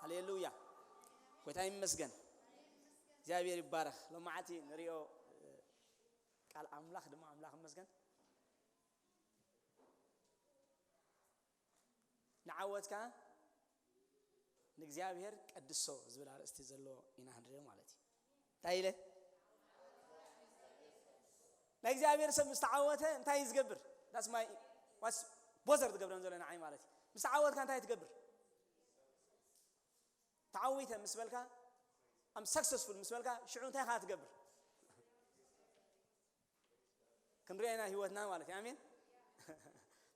ሃሌሉያ። ጎይታ ይመስገን። እግዚኣብሔር ይባረኽ። ሎማዓቲ ንሪኦ ቃል ኣምላኽ ድማ ኣምላኽ ይመስገን። ንዓወትካ ንእግዚኣብሔር ቀድሶ ዝብል ኣርእስቲ ዘለዎ ኢና ክንሪኦ ማለት እዩ። እንታይ ኢለ? ናይ እግዚኣብሔር ሰብ ምስ ተዓወተ እንታይ እዩ ዝገብር? That's my, what's bother ዝገብረን ዘሎ ንዓይ ማለት እዩ። ምስ ተዓወትካ እንታይ ትገብር? ተዓዊተ ምስ በልካ፣ I'm successful ምስ በልካ፣ ሽዑ እንታይ ኢኻ ትገብር? ክንሪኦ ኢና ህይወትና ማለት እዩ። ኣሜን።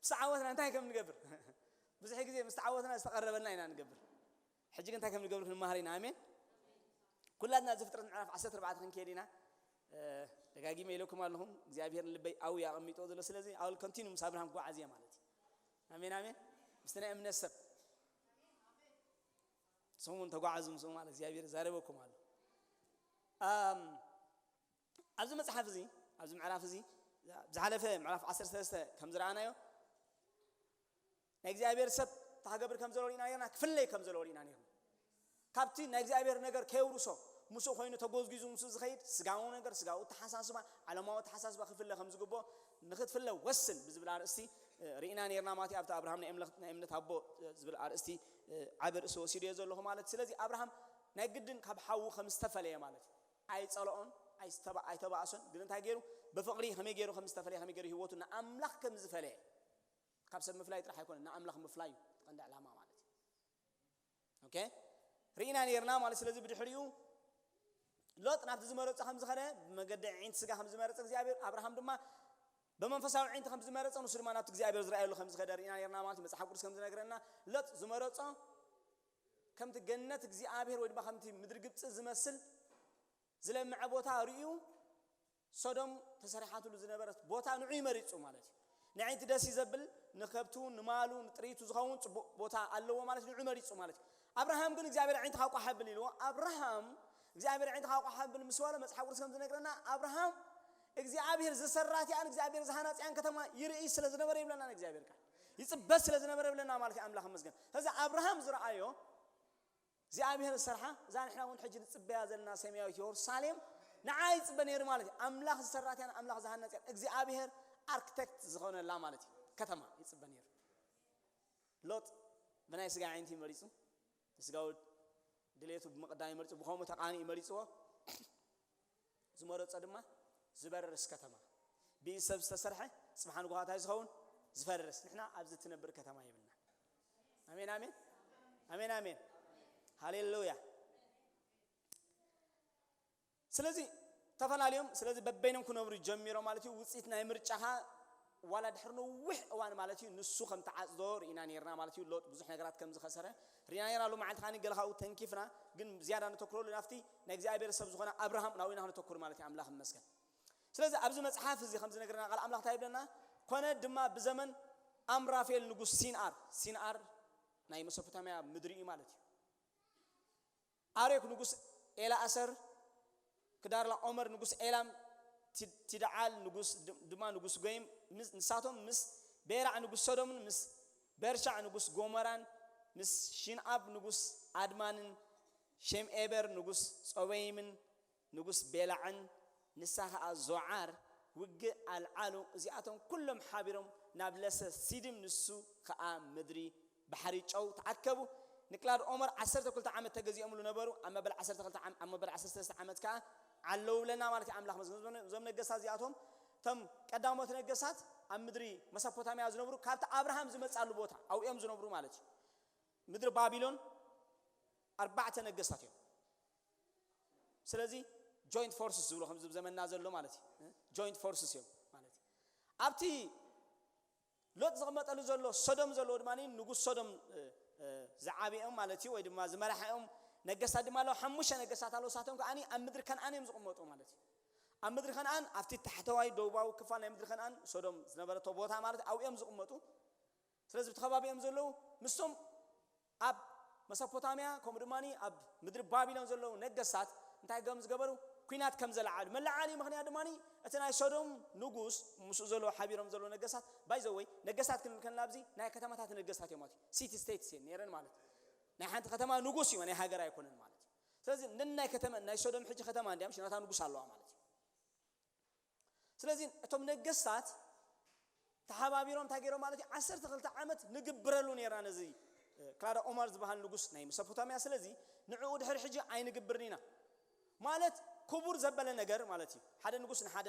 ምስ ተዓወትና እንታይ ከም ንገብር? ብዙሕ ግዜ ምስ ተዓወትና ዝተቐረበልና ኢና ንገብር። ሕጂ ግን እንታይ ከም ንገብር ክንመሃር ኢና። ኣሜን። ኩላትና እዚ ፍጥረት ምዕራፍ ዓሰርተ ኣርባዕተ ክንከይድ ኢና። እ፣ ደጋጊመ ኢለኩም ኣለኹም፣ እግዚኣብሔር ልበይ ኣውዩ ኣቐሚጥዎ ዘሎ። ስለዚ I will continue ምስ ኣብርሃም ክጓዓዝ እየ ማለት እዩ። ኣሜን፣ ኣሜን። ምስቲ ናይ እምነት ሰብ ንስኹም እውን ተጓዓዙ ምስኡ ማለት እግዚኣብሔር ይዛረበኩም ኣሎ። ኣም፣ ኣብዚ መጽሓፍ እዚ፣ ኣብዚ ምዕራፍ እዚ፣ ዝሓለፈ ምዕራፍ ዓሰርተ ሰለስተ ከም ዝረኣናዮ፣ ናይ እግዚኣብሔር ሰብ እንታይ ክገብር ከም ዘለዎ ርኢና ነርና፣ ክፍለይ ከም ዘለዎ ርኢና ነርና። ካብቲ ናይ እግዚኣብሔር ነገር ከየውርሶ፣ ምስኡ ኮይኑ ተጎዝጊዙ ምስኡ ዝኸይድ ስጋዊ ነገር፣ ስጋዊ ኣተሓሳስባ፣ ዓለማዊ ኣተሓሳስባ ክፍለ ከም ዝግብኦ፣ ንኽትፍለ ወስን ብዝብል ኣርእስቲ፣ እ፣ ርኢና ነርና ማለት እዩ። ኣብቲ ኣብርሃም ናይ እምለ-፣ ናይ እምነት ኣቦ፣ እ፣ ዝብል ኣርእስቲ፣ እ፣ ዓቢ ርእሲ ወሲዱ እየ ዘለኹ ማለት እዩ። ስለዚ ኣብርሃም ናይ ግድን ካብ ሓዉ ከም ዝተፈለየ ማለት እዩ። ኣይጸልኦን፣ ኣይስተባ-፣ ኣይተባእሶን፣ ግን እንታይ ገይሩ? ብፍቕሪ ከመይ ገይሩ ከም ዝተፈለየ፣ ከመይ ገይሩ ህይወቱ ንኣምላኽ ከም ዝፈለየ፣ ካብ ሰብ ምፍላይ ጥራሕ ኣይኮነን፣ ንኣምላኽ ምፍላይ እዩ እቲ ቀንዲ ዕላማ ማለት እዩ። ኦኬ? ርኢና ነርና ማለት። ስለዚ ብድሕሪኡ ሎጥ ናብቲ ዝመረጾ ከም ዝኸደ፣ ብመገዲ ኣዒንቲ ስጋ ከም ዝመረጸ እግዚኣብሔር፣ ኣብርሃም ድማ ብመንፈሳዊ ኣዒንቲ ከም ዝመረጸ፣ ንሱ ድማ ናብቲ እግዚኣብሔር ዝረኣየሉ ከም ዝኸደ ርኢና ነርና ማለት እዩ። መጽሓፍ ቅዱስ ከም ዝነግረና ሎጥ ዝመረጾ ከምቲ ገነት እግዚኣብሔር ወይ ድማ ከምቲ ምድሪ ግብጺ ዝመስል ዝለምዐ ቦታ ርእዩ፣ ሶዶም ተሰሪሓትሉ ዝነበረት ቦታ ንዑ ይመሪጹ ማለት እዩ። ንዓይንቲ ደስ እዩ ዘብል፣ ንከብቱ፣ ንማሉ፣ ንጥሪቱ ዝኸውን ጽቡቕ ቦታ ኣለዎ ማለት ንዑ መሪጹ ማለት እዩ። ኣብርሃም ግን እግዚኣብሔር ዓይንትኻ ቋሕ ኣብል ኢልዎ። ኣብርሃም እግዚኣብሔር ዓይንትኻ ቋሕ ኣብል ምስ በሎ መጽሓፍ ቅዱስ ከም ዝነግረና ኣብርሃም እግዚኣብሔር ዝሰራትያን እግዚኣብሔር ዝሃናጽያን ከተማ ይርኢ ስለ ዝነበረ ይብለና እግዚኣብሔር ቃል። ይጽበ ስለ ዝነበረ ይብለና ማለት እዩ። ኣምላኽ ይመስገን። ስለዚ ኣብርሃም ዝረኣዮ እግዚኣብሔር ዝሰርሓ፣ እዛ ንሕና እውን ሕጂ ንጽበያ ዘለና ሰማያዊት የሩሳሌም ንዓ ይጽበ ነይሩ ማለት እዩ። ኣምላኽ ዝሰራትያን ኣምላኽ ዝሃነጽያን እግዚኣብሔር ኣርክቴክት ዝኾነላ ማለት እዩ። ከተማ ይጽበ ነይሩ። ሎጥ ብናይ ስጋ ኣዒንቲ መሪጹ፣ ንስጋዊ ድሌቱ ብምቕዳም መሪጹ፣ ብኸምኡ ተቓኒኡ መሪጽዎ። ዝመረጾ ድማ ዝበርስ ከተማ፣ ብኢድ ሰብ ዝተሰርሐ፣ ጽባሕ ንግሆ እንታይ ዝኸውን? ዝፈርስ። ንሕና ኣብዚ ትነብር ከተማ የብልና። ኣሜን፣ ኣሜን። ኣሜን፣ ኣሜን። ሃሌሉያ። ስለዚ ተፈላለዮም፣ ስለዚ በበይኖም ክነብሩ ጀሚሮም ማለት እዩ። ውጽኢት ናይ ምርጫኻ ዋላ ድሕሪ ነዊሕ እዋን ማለት እዩ፣ ንሱ ከም ተዓጽዶ ርኢና ነርና ማለት እዩ። ሎጥ ብዙሕ ነገራት ከም ዝኸሰረ ርኢና ነርና። ሎማዓንቲ ከኣ ገለ ካብኡ ተንኪፍና፣ ግን ዝያዳ ነተኩረሉ ናብቲ ናይ እግዚኣብሔር ሰብ ዝኾነ ኣብርሃም ናብኡ ኢና ክነተኩር ማለት እዩ። ኣምላኽ ይመስገን። ስለዚ ኣብዚ መጽሓፍ እዚ ከም ዝነግረና ቃል ኣምላኽ እንታይ ይብለና? ኮነ ድማ ብዘመን ኣምራፌል ንጉስ ሲንኣር፣ ሲንኣር ናይ መሶፖታምያ ምድሪ እዩ ማለት እዩ። ኣሬክ ንጉስ ኤላኣሰር፣ ክዳርላ ኦመር ንጉስ ኤላም፣ ቲ-፣ ቲድዓል ንጉስ ድ-፣ ድማ ንጉስ ጎይም፣ ምስ-፣ ንሳቶም ምስ ቤራዕ ንጉስ ሶዶምን ምስ በርሻዕ ንጉስ ጎሞራን ምስ ሽንኣብ ንጉስ ኣድማንን ሸምኤበር ንጉስ ጾበይምን ንጉስ ቤላዕን ንሳ ኸኣ ዞዓር ውግእ ኣልዓሉ። እዚኣቶም ኩሎም ሓቢሮም ናብ ለሰ ሲዲም፣ ንሱ ኸኣ ምድሪ ባሕሪ ጨው ተኣከቡ። ንቅላድ ኦመር ዓሰርተ ክልተ ዓመት ተገዚኦምሉ ነበሩ። ኣብ መበል ዓሰርተ ክልተ ዓም-፣ ኣብ መበል ዓሰርተ ሰለስተ ዓመት ከኣ ዓለዉ ብለና ማለት እዩ። ኣምላኽ መስገን። እዞም፣ እዞም ነገስታት እዚኣቶም እቶም ቀዳሞት ነገስታት ኣብ ምድሪ መሰፖታምያ ዝነብሩ፣ ካብቲ ኣብርሃም ዝመጻሉ ቦታ ኣብኡ እዮም ዝነብሩ ማለት እዩ። ምድሪ ባቢሎን ኣርባዕተ ነገስታት እዮም። ስለዚ ጆይንት ፎርስስ ዝብሎ ከምዚ ኣብ ዘመንና ዘሎ ማለት እዩ። እ? ጆይንት ፎርስስ እዮም ማለት እዩ። ኣብቲ ሎጥ ዝቕመጠሉ ዘሎ ሶዶም ዘለዎ ድማ ንጉስ ሶዶም፣ እ፣ እ፣ ዝዓበኦም ማለት እዩ፣ ወይ ድማ ዝመራሐኦም ነገስታት ድማ ኣለዉ። ሓሙሽተ ነገስታት ኣለዉ። ንሳቶም ከኣ ኣብ ምድሪ ከነኣን እዮም ዝቕመጡ ማለት እዩ። ኣብ ምድሪ ከነኣን ኣብቲ ታሕተዋይ ደቡባዊ ክፋል ናይ ምድሪ ከነኣን ሶዶም ዝነበረቶ ቦታ ማለት ኣብኡ እዮም ዝቕመጡ። ስለዚ ብቲ ከባቢ እዮም ዘለዉ። ምስቶም ኣብ መሰፖታምያ ከምኡ ድማ ኣብ ምድሪ ባቢሎን ዘለዉ ነገስታት እንታይ ከም ዝገበሩ፣ ኲናት ከም ዘለዓሉ። መለዓሊ ምኽንያት ድማ እቲ ናይ ሶዶም ንጉስ ምስኡ ዘለዉ ሓቢሮም ዘለዉ ነገስታት፣ ባይ ዘ ወይ ነገስታት ክንብል ከለና ኣብዚ ናይ ከተማታት ነገስታት እዮም ማለት እዩ። ሲቲ ስቴትስ እየን ነይረን ማለት እዩ። ናይ ሓንቲ ከተማ ንጉስ እዩ፣ ናይ ሃገር ኣይኮነን ማለት እዩ። ስለዚ ነናይ ከተማ ናይ ሶዶም ሕጂ ከተማ እንዲያም ሽናታ ንጉስ ኣለዋ ማለት እዩ። ስለዚ እቶም ነገስታት ተሓባቢሮም እንታይ ገይሮም ማለት እዩ? ዓሰርተ ክልተ ዓመት ንግብረሉ ነይርና ነዚ ክላዳ ኦማር ዝበሃል ንጉስ ናይ መሶፖታምያ። ስለዚ ንዕኡ ድሕሪ ሕጂ ኣይንግብርን ኢና ማለት ክቡር ዘበለ ነገር ማለት እዩ። ሓደ ንጉስ ንሓደ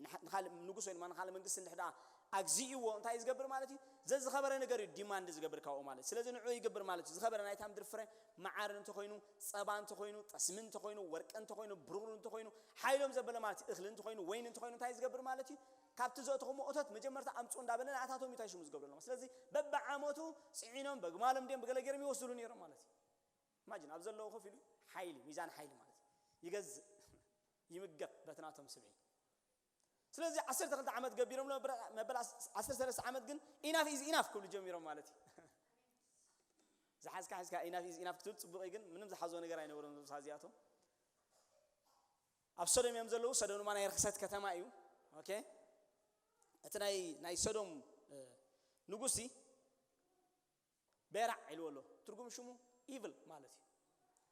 ንሓ- ንኻልእ ንጉስ ወይ ድማ ንኻልእ መንግስቲ እንድሕር ደኣ ኣግዚእዎ እንታይ እዩ ዝገብር ማለት እዩ? ዘዝኸበረ ነገር እዩ ዲማንድ ዝገብር ካብኡ ማለት እዩ። ስለዚ ንዕኡ ይገብር ማለት እዩ። ዝኸበረ ናይታ ምድሪ ፍረ መዓር እንተኾይኑ፣ ጸባ እንተኾይኑ፣ ጠስሚ እንተኾይኑ፣ ወርቂ እንተኾይኑ፣ ብሩር እንተኾይኑ፣ ሓይሎም ዘበለ ማለት እዩ። እኽሊ እንተኾይኑ፣ ወይኒ እንተኾይኑ እንታይ እዩ ዝገብር ማለት እዩ? ካብቲ ዘእተኹሞ እቶት መጀመርታ ኣምፁ እንዳበለ ንኣታቶም እዩ እንታይ ሽሙ ዝገብረሎም። ስለዚ በብዓመቱ ፅዒኖም በግማሎም ድዮም ብገለ ገይሮም ይወስድሉ ነይሮም ማለት እዩ። ኢማጂን ኣብ ዘለዎ ኮፍ ኢሉ ሓይሊ፣ ሚዛን ሓይሊ ማለት እዩ። ይገዝእ፣ ይምገብ በቲ ናቶም ስብዒ። ስለዚ ዓሰርተ ክልተ ዓመት ገቢሮም ሎ መበል ዓሰርተ ሰለስተ ዓመት ግን ኢናፍ ኢዝ ኢናፍ ክብሉ ጀሚሮም ማለት እዩ። ዝሓዝካ ሓዝካ ኢናፍ ኢዝ ኢናፍ ክትብል ፅቡቅ እዩ፣ ግን ምንም ዝሓዞ ነገር ኣይነበሮም እዞም ሰባት እዚኣቶም። ኣብ ሶዶም እዮም ዘለዉ። ሶዶም ድማ ናይ ርክሰት ከተማ እዩ። ኦኬ፣ እቲ ናይ ናይ ሶዶም ንጉሲ ቤራዕ ኢልዎ ኣሎ። ትርጉም ሽሙ ኢቭል ማለት እዩ፣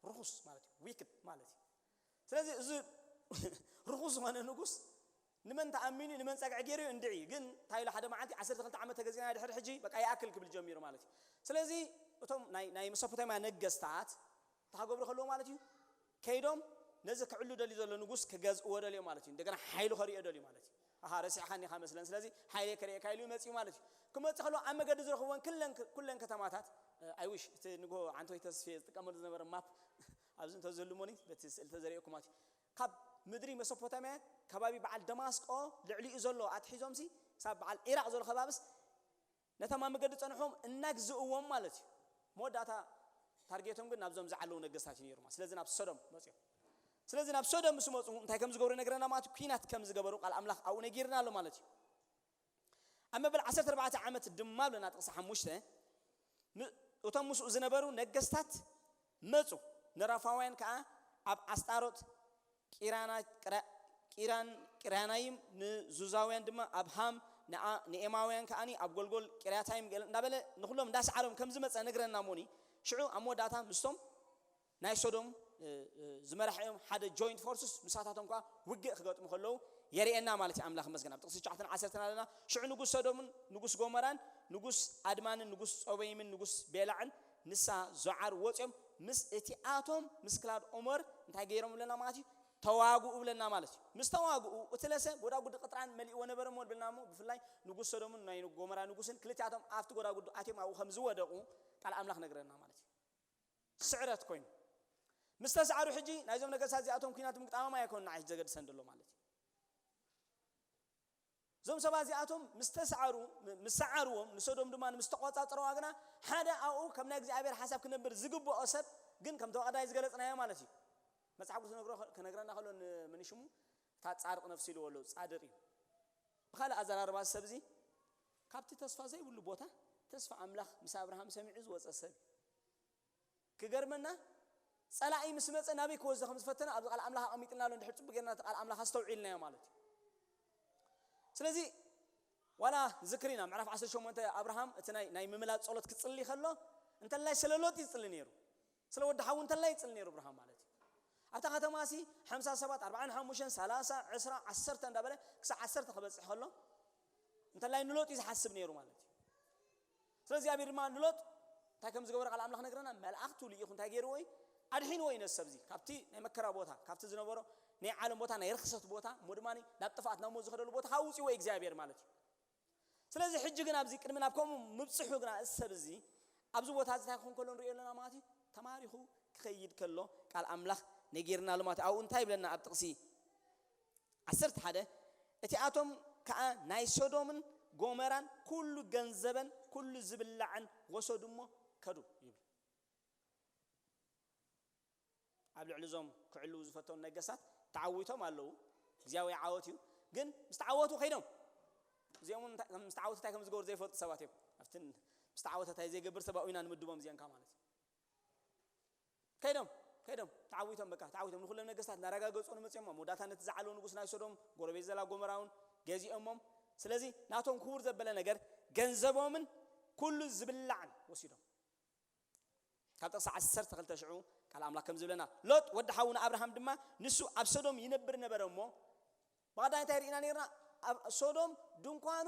ርኹስ ማለት እዩ፣ ዊክድ ማለት እዩ። ስለዚ እዚ ርኹስ ዝኾነ ንጉስ ንመን ተኣሚኑ ንመን ጸግዒ ገይሩ እዩ እንድዒ። ግን እንታይ ኢሉ ሓደ መዓልቲ ዓሰርተ ክልተ ዓመት ተገዚእና ድሕሪ ሕጂ በቃ ይኣክል ክብል ጀሚሩ ማለት እዩ። ስለዚ እቶም ናይ ናይ መሶፖታምያ ነገስታት እንታይ ክገብሩ ከለዉ ማለት እዩ? ከይዶም ነዚ ክዕሉ ደልዩ ዘሎ ንጉስ ክገዝእዎ ደልዮ ማለት እዩ። እንደገና ሓይሉ ከርእዮ ደልዩ ማለት እዩ። ኣሃ፣ ረሲዕካኒ ኢኻ መስለን። ስለዚ ሓይለይ ከርእየካ ኢሉ መጺኡ ማለት እዩ። ክመጽእ ከሎ ኣብ መገዲ ዝረኽብወን ክለን ኩለን ከተማታት፣ I wish እቲ ንግሆ ዓንተወይ ተስፌ ዝጥቀመሉ ዝነበረ ማፕ ኣብዚ እንተዝህሉ እሞኒ በቲ ስእሊ ተዘርእየኩም ማለት እዩ። ካብ ምድሪ መሶፖታምያ ከባቢ በዓል ደማስቆ ልዕሊኡ ዘሎ ኣትሒዞምሲ ክሳብ በዓል ኢራቕ ዘሎ ከባብስ ነቶም ኣብ መገዲ ጸንሖም እናግዝእዎም ማለት እዩ። መወዳእታ ታርጌቶም ግን ናብዞም ዝዓለዉ ነገስታት እዩ ነይሩ ማለት። ስለዚ ናብ ሶዶም መጽኦም። ስለዚ ናብ ሶዶም ምስ መጹ እንታይ ከም ዝገብሩ ይነግረና ማለት እዩ። ኲናት ከም ዝገበሩ ቃል ኣምላኽ ኣብኡ ነጊርና ኣሎ ማለት እዩ። ኣብ መበል ዓሰርተ ኣርባዕተ ዓመት ድማ ብለና ጥቕሲ ሓሙሽተ፣ ም- እቶም ምስኡ ዝነበሩ ነገስታት መጹ፣ ንራፋውያን ከኣ ኣብ ኣስጣሮት ቂራና- ቅራ- ቂራን ቅራናይም፣ ንዙዛውያን ድማ ኣብ ሃም፣ ንኣ- ንኤማውያን ከኣ ኣብ ጎልጎል ቂርያታይም ገለ እንዳበለ ንኹሎም እንዳሰዓሮም ከም ዝመጸ ነግረና እሞኒ። ሽዑ ኣብ መወዳእታ ምስቶም ናይ ሶዶም እ- እ- ዝመራሕኦም ሓደ ጆይንት ፎርስስ ምሳታቶም ከኣ ውግእ ክገጥሙ ከለዉ የርእየና ማለት እዩ። ኣምላኽ ይመስገን። ኣብ ጥቕሲ ትሽዓተን ዓሰርተን ኣለና። ሽዑ ንጉስ ሶዶምን ንጉስ ጎመራን ንጉስ ኣድማንን ንጉስ ጾበይምን ንጉስ ቤላዕን ንሳ ዞዓር ወጺኦም ምስ እቲኣቶም ምስ ክላድ ኦመር እንታይ ገይሮም ብለና ማለት እዩ? ተዋግኡ ብለና ማለት እዩ። ምስ ተዋግኡ እቲ ለሰ ጎዳጉዲ ቅጥራን መሊእዎ ነበረ እሞ ብለና እሞ ብፍላይ ንጉስ ሶዶምን ናይ ጎመራ ንጉስን ክልቲኣቶም ኣብቲ ጎዳጉዲ ኣትዮም ኣብኡ ከም ዝወደቑ ቃል ኣምላኽ ነግረና ማለት እዩ። ስዕረት ኮይኑ ምስ ተሰዓሩ ሕጂ ናይዞም ነገስታት እዚኣቶም ኲናት ምግጣሞም ኣይኮን ንዓይ ዘገድሰን ዘሎ ማለት እዩ። እዞም ሰባት እዚኣቶም ምስ ተሰዓሩ ም- ምስ ሰዓርዎም ንሶዶም ድማ ምስ ተቆጻጸረዋ ግና ሓደ ኣብኡ ከም ናይ እግዚኣብሔር ሓሳብ ክነብር ዝግብኦ ሰብ ግን ከም ተዋዳይ ዝገለጽናዮ ማለት እዩ። መጽሓፍ ቅዱስ ነግሮ- ክነግረና ከሎ ንምንሽሙ እታ ጻድቕ ነፍሲ ኢልዎ ኣሎ ጻድቕ እዩ። ብኻልእ ኣዘራርባ እዚ ሰብ እዚ ካብቲ ተስፋ ዘይብሉ ቦታ ተስፋ ኣምላኽ ምስ ኣብርሃም ሰሚዑ ዝወፀ ሰብ እዩ። ክገርመና ጸላኢ ምስ መጸ ናበይ ክወስዶ ከም ዝፈተነ ኣብዚ ቃል ኣምላኽ ኣቐሚጥልና ኣሎ። እንድሕር ጽቡቅ ጌርና እቲ ቃል ኣምላኽ ኣስተውዒልናዮ ማለት እዩ። ስለዚ ዋላ ዝክሪና ምዕራፍ ዓሰርተ ሸሞንተ ኣብርሃም እቲ ናይ ናይ ምምላጥ ጸሎት ክጽሊ ከሎ እንተላይ ስለ ሎጥ ይጽሊ ነይሩ። ስለ ወዲ ሓዉ እንተላይ ይጽሊ ነይሩ ኣብርሃም ማለት እዩ። ኣብታ ከተማ ሲ ሓምሳ ሰባት ኣርባዓን ሓሙሽተን ሰላሳ ዕስራ ዓሰርተ እንዳበለ ክሳብ ዓሰርተ ክበጽሕ ከሎ እንተላይ ንሎጥ እዩ ዝሓስብ ነይሩ ማለት እዩ። ስለዚ እግዚኣብሔር ድማ ንሎጥ እንታይ ከም ዝገበረ ቃል ኣምላኽ ነግረና። መላእክቱ ልኢኹ እንታይ ገይርዎ እዩ? ኣድሒንዎ እዩ ነዚ ሰብ እዚ ካብቲ ናይ መከራ ቦታ ካብቲ ዝነበሮ ናይ ዓለም ቦታ ናይ ርክሰት ቦታ እሞ ድማ ናብ ጥፍኣት ናብ ሞት ዝኸደሉ ቦታ ካብ ውፅዎ እግዚኣብሔር ማለት እዩ። ስለዚ ሕጂ ግን ኣብዚ ቅድሚ ናብ ከምኡ ምብፅሑ ግና እዚ ሰብ እዚ ኣብዚ ቦታ እዚ እንታይ ክኾን ከሎ ንሪኦ ኣለና ማለት እዩ። ተማሪኹ ክኸይድ ከሎ ቃል ኣምላኽ ነጊርና ኣሎ ማለት እዩ። ኣብኡ እንታይ ይብለና ኣብ ጥቕሲ ዓሰርተ ሓደ እቲኣቶም ከዓ ናይ ሶዶምን ጎመራን ኩሉ ገንዘበን ኩሉ ዝብላዕን ወሰዱ እሞ ከዱ ይብል። ኣብ ልዕሊ እዞም ክዕልዉ ዝፈተኑ ነገስታት ተዓዊቶም ኣለዉ። እግዚኣብሔር ዓወት እዩ። ግን ምስ ተዓወቱ ከይዶም እዚኦም እውን እንታይ- ምስ ተዓወቱ እንታይ ከም ዝገብሩ ዘይፈልጡ ሰባት እዮም። ኣብቲ ምስ ተዓወተ እንታይ ዘይገብር ሰብ ኣብኡ ኢና ንምድቦም እዚኦም ከዓ ማለት እዩ። ከይዶም ከይዶም ተዓዊቶም በቃ ተዓዊቶም ንኩሎም ነገስታት እናረጋገፁ ንመፅኦም ኣብ መወዳእታ ነቲ ዝዓለዉ ንጉስ ናይ ሶዶም ጎረቤት ዘላ ጎመራውን ገዚኦሞም። ስለዚ ናቶም ክቡር ዘበለ ነገር ገንዘቦምን ኩሉ ዝብላዕን ወሲዶም። ካብ ጥቕሲ ዓሰርተ ክልተ ሽዑ ቃል ኣምላኽ ከም ዝብለና፣ ሎጥ ወዲ ሓዉ ንኣብርሃም ድማ ንሱ ኣብ ሶዶም ይነብር ነበረ እሞ፣ ብቐዳማይ እንታይ ርኢና ነርና? ኣብ ሶዶም ድንኳኑ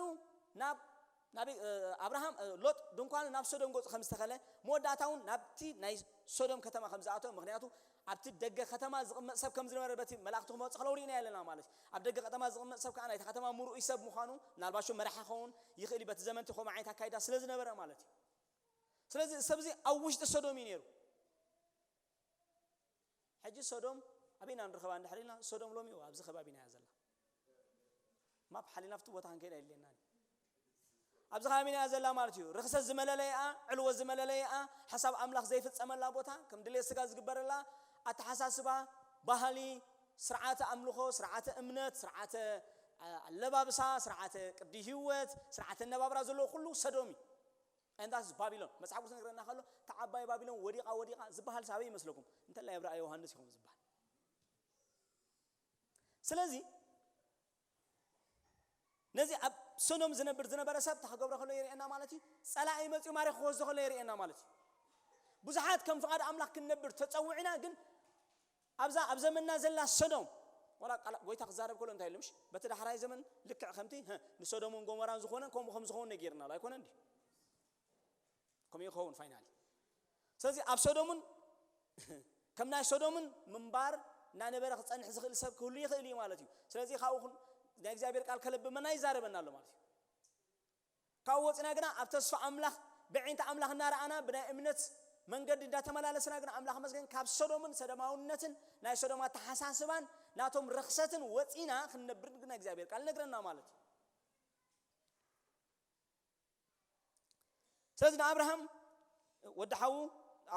ናብ ናብ ኣብርሃም ሎጥ ድንኳኑ ናብ ሶዶም ገጹ ከም ዝተኸለ፣ መወዳእታ እውን ናብቲ ናይ ሶዶም ከተማ ከም ዝኣተወ፣ ምክንያቱ ኣብቲ ደገ ከተማ ዝቕመጥ ሰብ ከም ዝነበረ በቲ መላእክቲ ክመፁ ከለዉ ርኢና ኣለና ማለት እዩ። ኣብ ደገ ከተማ ዝቕመጥ ሰብ ከዓ ናይቲ ከተማ ምርኡይ ሰብ ምዃኑ፣ ምናልባሹ መራሒ ክኸውን ይኽእል እዩ፣ በቲ ዘመንቲ ከምኡ ዓይነት ኣካይዳ ስለ ዝነበረ ማለት እዩ። ስለዚ ሰብዚ ኣብ ውሽጢ ሶዶም እዩ ነይሩ። ሕጂ ሶዶም ኣበይና ንረኸባ እንድሕር ኢልና፣ ሶዶም ሎሚ ኣብዚ ከባቢና እያ ዘላ። ማፕ ሓሊና ኣብቲ ቦታ ክንከይድ ኣየድልየናን እዩ። ኣብዚ ከባቢና እያ ዘላ ማለት እዩ። ርኽሰት ዝመለለይኣ፣ ዕልወት ዝመለለይኣ፣ ሓሳብ ኣምላኽ ዘይፍጸመላ ቦታ፣ ከም ድሌት ስጋ ዝግበረላ ኣተሓሳስባ፣ ባህሊ፣ ስርዓተ ኣምልኾ፣ ስርዓተ እምነት፣ ስርዓተ ኣለባብሳ፣ ስርዓተ ቅዲ ህይወት፣ ስርዓተ ኣነባብራ ዘለዎ ኩሉ ሰዶም እዩ። And that's ባቢሎን። መጽሓፍ ቅዱስ ዝነግረና ከሎ፣ እታ ዓባይ ባቢሎን ወዲቓ፣ ወዲቓ ዝበሃል ሳበይ ይመስለኩም? እንተላይ ኣብ ራእይ ዮሃንስ ይኸውን ዝበሃል። ስለዚ ነዚ ኣብ ሶዶም ዝነብር ዝነበረ ሰብ እንታይ ክገብሮ ከሎ የርእየና ማለት እዩ? ጸላኢ መጺኡ ማሪኽ ክወስዶ ከሎ የርእየና ማለት እዩ። ብዙሓት ከም ፍቓድ ኣምላኽ ክንነብር ተጸዊዕና፣ ግን ኣብዛ ኣብ ዘመንና ዘላ ሶዶም፣ ዋላ ቃል ጎይታ ክዛረብ ከሎ እንታይ ኢሉ? ምሽ በቲ ዳሕራይ ዘመን ልክዕ ከምቲ፣ ህ፣ ንሶዶምን ጎሞራን ዝኾነ ከምኡ ከም ዝኾነ ነጊርና ኣሎ ኣይኮነ እንዲ? ከምኡ ይኸውን ፋይናሊ። ስለዚ ኣብ ሶዶምን ከም ናይ ሶዶምን ምንባር እናነበረ ክጸንሕ ዝኽእል ሰብ ክህሉ ይኽእል እዩ ማለት እዩ። ስለዚ ካብኡ ናይ እግዚኣብሔር ቃል ከለብመና ይዛረበና ኣሎ ማለት እዩ። ካብኡ ወፂና ግና ኣብ ተስፋ ኣምላኽ ብዒንታ ኣምላኽ እናረኣና ብናይ እምነት መንገዲ እንዳተመላለስና ግና ኣምላኽ መስገን ካብ ሶዶምን ሰዶማውነትን ናይ ሶዶም ኣተሓሳስባን ናቶም ርኽሰትን ወፂና ክንነብር ግና እግዚኣብሔር ቃል ይነግረና ማለት እዩ። ስለዚ ንኣብርሃም ወዲ ሓዉ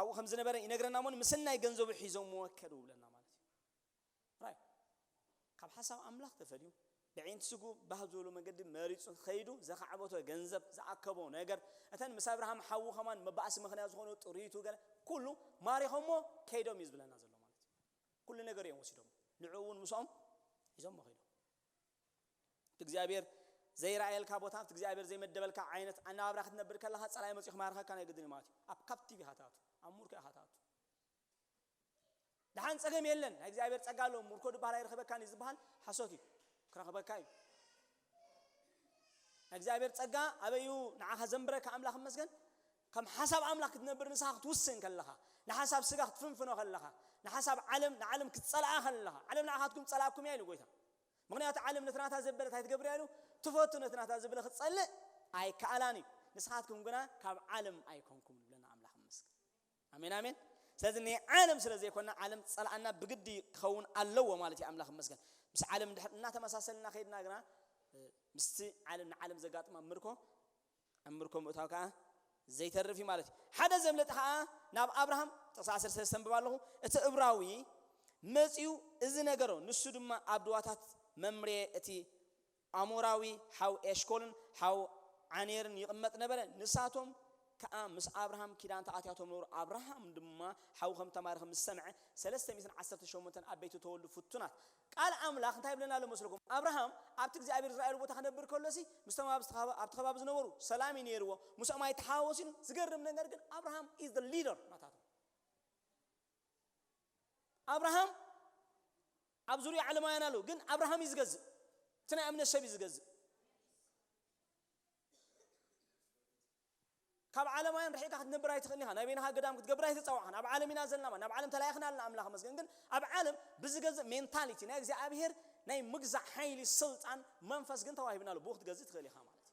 ኣብኡ ከም ዝነበረ ይነግረና እሞ፣ ምስናይ ገንዘቡ ሒዞምዎ ከዱ ብለና ማለት እዩ። ራይ ካብ ሓሳብ ኣምላኽ ተፈልዩ ብዒንቲ ስጉ ባህ ዝበሉ መገዲ መሪፁ ከይዱ ዘኻዕበቶ ገንዘብ ዝኣከቦ ነገር እተን ምስ ኣብርሃም ሓዉ ከማን መባእሲ ምኽንያት ዝኾኑ ጥሪቱ ገለ ኩሉ ማሪኾሞ ከይዶም እዩ ዝብለና ዘሎ ማለት እዩ። ኩሉ ነገር እዮም ወሲዶም፣ ንዑ እውን ምስኦም ሒዞሞ ከይዶም። እቲ እግዚኣብሔር ዘይረኣየልካ ቦታ ኣብቲ እግዚኣብሔር ዘይመደበልካ ዓይነት ኣነባብራ ክትነብር ከለኻ ፀላይ መፅኡ ክማርኸካ ናይ ግድን እዩ ማለት እዩ። ኣብ ካፕቲቭ ኢኻ ትኣቱ፣ ኣብ ሙርኮ ኢኻ ትኣቱ። ደሓን ጸገም የለን፣ ናይ እግዚኣብሔር ጸጋ ኣሎ። ሙርኮ ድበሃል ኣይረኸበካን እዩ ዝበሃል ሓሶት እዩ። ክረኽበካ እዩ። ናይ እግዚኣብሔር ጸጋ ኣበይ እዩ ንዓኻ ዘንብረካ? ኣምላኽ ይመስገን። ከም ሓሳብ ኣምላኽ ክትነብር ንስኻ ክትውስን ከለኻ፣ ንሓሳብ ስጋ ክትፍንፍኖ ከለኻ፣ ንሓሳብ ዓለም ንዓለም ክትጸልኣ ከለኻ፣ ዓለም ንዓኻትኩም ጸላእኩም እያ ኢሉ ጎይታ። ምኽንያቱ ዓለም ነቲ ናታ ዘበለት ኣይትገብር እያ ኢሉ ትፈቱ፣ ነቲ ናታ ዘበለ ክትጸልእ ኣይከኣላን እዩ። ንስኻትኩም ግና ካብ ዓለም ኣይኮንኩም ይብለና ኣምላኽ ይመስገን። ኣሜን ኣሜን። ስለዚ ናይ ዓለም ስለ ዘይኮና ዓለም ጸላኣና ብግዲ ክኸውን ኣለዎ ማለት እዩ። ኣምላኽ ይመስገን። ምስ ዓለም እንድሕር እናተመሳሰልና ከይድና ግና ምስቲ ዓለም ንዓለም ዘጋጥማ ምርኮ ኣብ ምርኮ ምእታው ከዓ ዘይተርፍ እዩ ማለት እዩ። ሓደ ዘምለጠ ከዓ ናብ ኣብርሃም ጥቕሲ ዓሰርተ ሰለስተ ኣንብብ ኣለኹ። እቲ እብራዊ መጺኡ እዚ ነገሮ፣ ንሱ ድማ ኣብ ድዋታት መምሬ እቲ ኣሞራዊ ሓው ኤሽኮልን ሓው ዓኔርን ይቕመጥ ነበረ። ንሳቶም ከኣ ምስ ኣብርሃም ኪዳን ተኣትያቶም ነበሩ። ኣብርሃም ድማ ሓው ከም ተማርኸ ምስ ሰምዐ፣ ሰለስተ ሚእትን ዓሰርተ ሸሞንተን ኣብ ቤቱ ተወልዱ ፍቱናት። ቃል ኣምላኽ እንታይ ይብለና ኣሎ መስለኩም? ኣብርሃም ኣብቲ እግዚኣብሔር ዝረኣየሉ ቦታ ክነብር ከሎሲ፣ ምስቶም ኣብ ዝተኸባ-፣ ኣብቲ ከባቢ ዝነበሩ ሰላም እዩ ነይርዎ። ምስኦም ኣይተሓዋወሲን። ዝገርም ነገር ግን ኣብርሃም is the leader ናታቶም። ኣብርሃም ኣብ ዙርያ ዓለማውያን ኣለዉ፣ ግን ኣብርሃም እዩ ዝገዝእ። እቲ ናይ እምነት ሰብ እዩ ዝገዝእ። ካብ ዓለማውያን ርሒቕካ ክትነብር ኣይትኽእልን ኢኻ። ናይ በይንኻ ገዳም ክትገብር ኣይተጸዋዕኻን። ኣብ ዓለም ኢና ዘለና ማለት፣ ናብ ዓለም ተላኢኽና ኣለና፣ ኣምላኽ መስገን። ግን ኣብ ዓለም ብዝገዝእ ሜንታሊቲ ናይ እግዚኣብሔር ናይ ምግዛእ ሓይሊ፣ ስልጣን፣ መንፈስ ግን ተዋሂብና ኣሎ። ብኡ ክትገዝእ ትኽእል ኢኻ ማለት እዩ።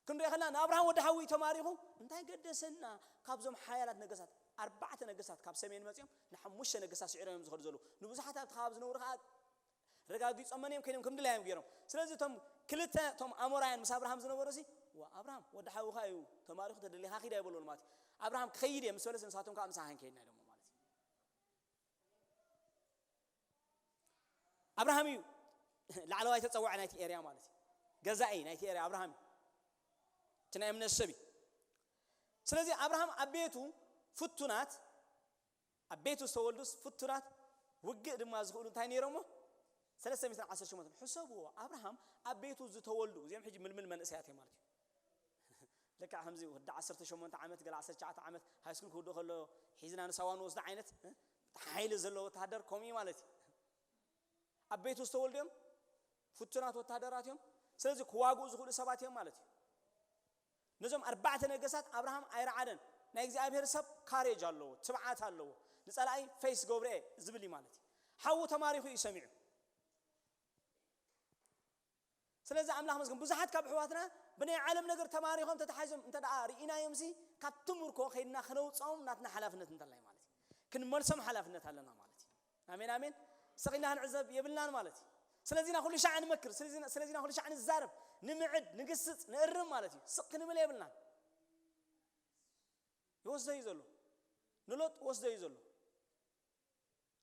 ክንሪኦ ከለና ንኣብርሃም ወዲ ሓዊ ተማሪኹ እንታይ ገደሰና? ካብዞም ሓያላት ነገስታት ኣርባዕተ ነገስታት ካብ ሰሜን መጺኦም ንሓሙሽተ ነገስታት ስዒሮም እዮም ዝኸዱ ዘለዉ። ንብዙሓት ኣብቲ ከባቢ ዝነብሩ ከዓ ረጋጊጾም መን እዮም ከይዶም ከም ድላዮም ገይሮም። ስለዚ እቶም ክልተ እቶም ኣሞራውያን ምስ ኣብርሃም ዝነበሩ ሲ፣ "ዋ ኣብርሃም ወዲ ሓውኻ እዩ ተማሪኹ ተደሊኻ ኪድ" ኣይበልዎን ማለት እዩ። ኣብርሃም ክኸይድ እየ ምስ በለስ ንሳቶም ከዓ ምሳኻ ክንከይድና ኢሎሞ ማለት እዩ። ኣብርሃም እዩ ላዕለዋይ ተጸዋዒ ናይቲ ኤርያ ማለት እዩ። ገዛኢ ናይቲ ኤርያ ኣብርሃም እዩ። እቲ ናይ እምነት ሰብ እዩ። ስለዚ ኣብርሃም ኣብ ቤቱ ፍቱናት፣ ኣብ ቤቱ ዝተወልዱስ ፍቱናት ውግእ ድማ ዝኽእሉ እንታይ ነይሮሞ? ሰለስተ ሚእትን ዓሰርተ ሸሞንተ። ሕሰብዎ፣ ኣብርሃም ኣብ ቤቱ ዝተወልዱ፣ እዚኦም ሕጂ ምልምል መንእሰያት እዮም ማለት እዩ። ልክዕ ከምዚ ወዲ ዓሰርተ ሸሞንተ ዓመት፣ ገለ ዓሰርተ ትሽዓተ ዓመት ሃይስኩል ክውድእ ከሎ ሒዝና ንሳዋ ንወስዶ ዓይነት፣ እ? ሓይሊ ዘለዎ ወተሃደር ከምኡ እዩ ማለት እዩ። ኣብ ቤቱ ዝተወልዱ እዮም፣ ፍቱናት ወተሃደራት እዮም። ስለዚ ክዋግኡ ዝኽእሉ ሰባት እዮም ማለት እዩ። ነዞም ኣርባዕተ ነገስታት ኣብርሃም ኣይረዓደን። ናይ እግዚኣብሔር ሰብ ካሬጅ ኣለዎ፣ ትብዓት ኣለዎ። ንጸላኢ ፌስ ገብረ ዝብል እዩ ማለት እዩ። ሓዉ ተማሪኹ እዩ ሰሚዑ። ስለዚ ኣምላኽ መስገን፣ ብዙሓት ካብ ኣሕዋትና ብናይ ዓለም ነገር ተማሪኾም ተታሒዞም እንተ ደኣ ርኢናዮም ሲ፣ ካብቲ ምርኮ ከይድና ክነውፅኦም ናትና ሓላፍነት እንተላይ ማለት እዩ። ክንመልሶም ሓላፍነት ኣለና ማለት እዩ። ኣሜን፣ ኣሜን። ስቕ ኢልና ክንዕዘብ የብልናን ማለት እዩ። ስለዚና ኩሉ ሻዕ ንመክር፣ ስለዚና፣ ስለዚና ኩሉ ሻዕ ንዛረብ፣ ንምዕድ፣ ንግስጽ፣ ንእርም ማለት እዩ። ስቕ ክንብል የብልናን። ይወስዶ እዩ ዘሎ። ንሎጥ ወስዶ እዩ ዘሎ።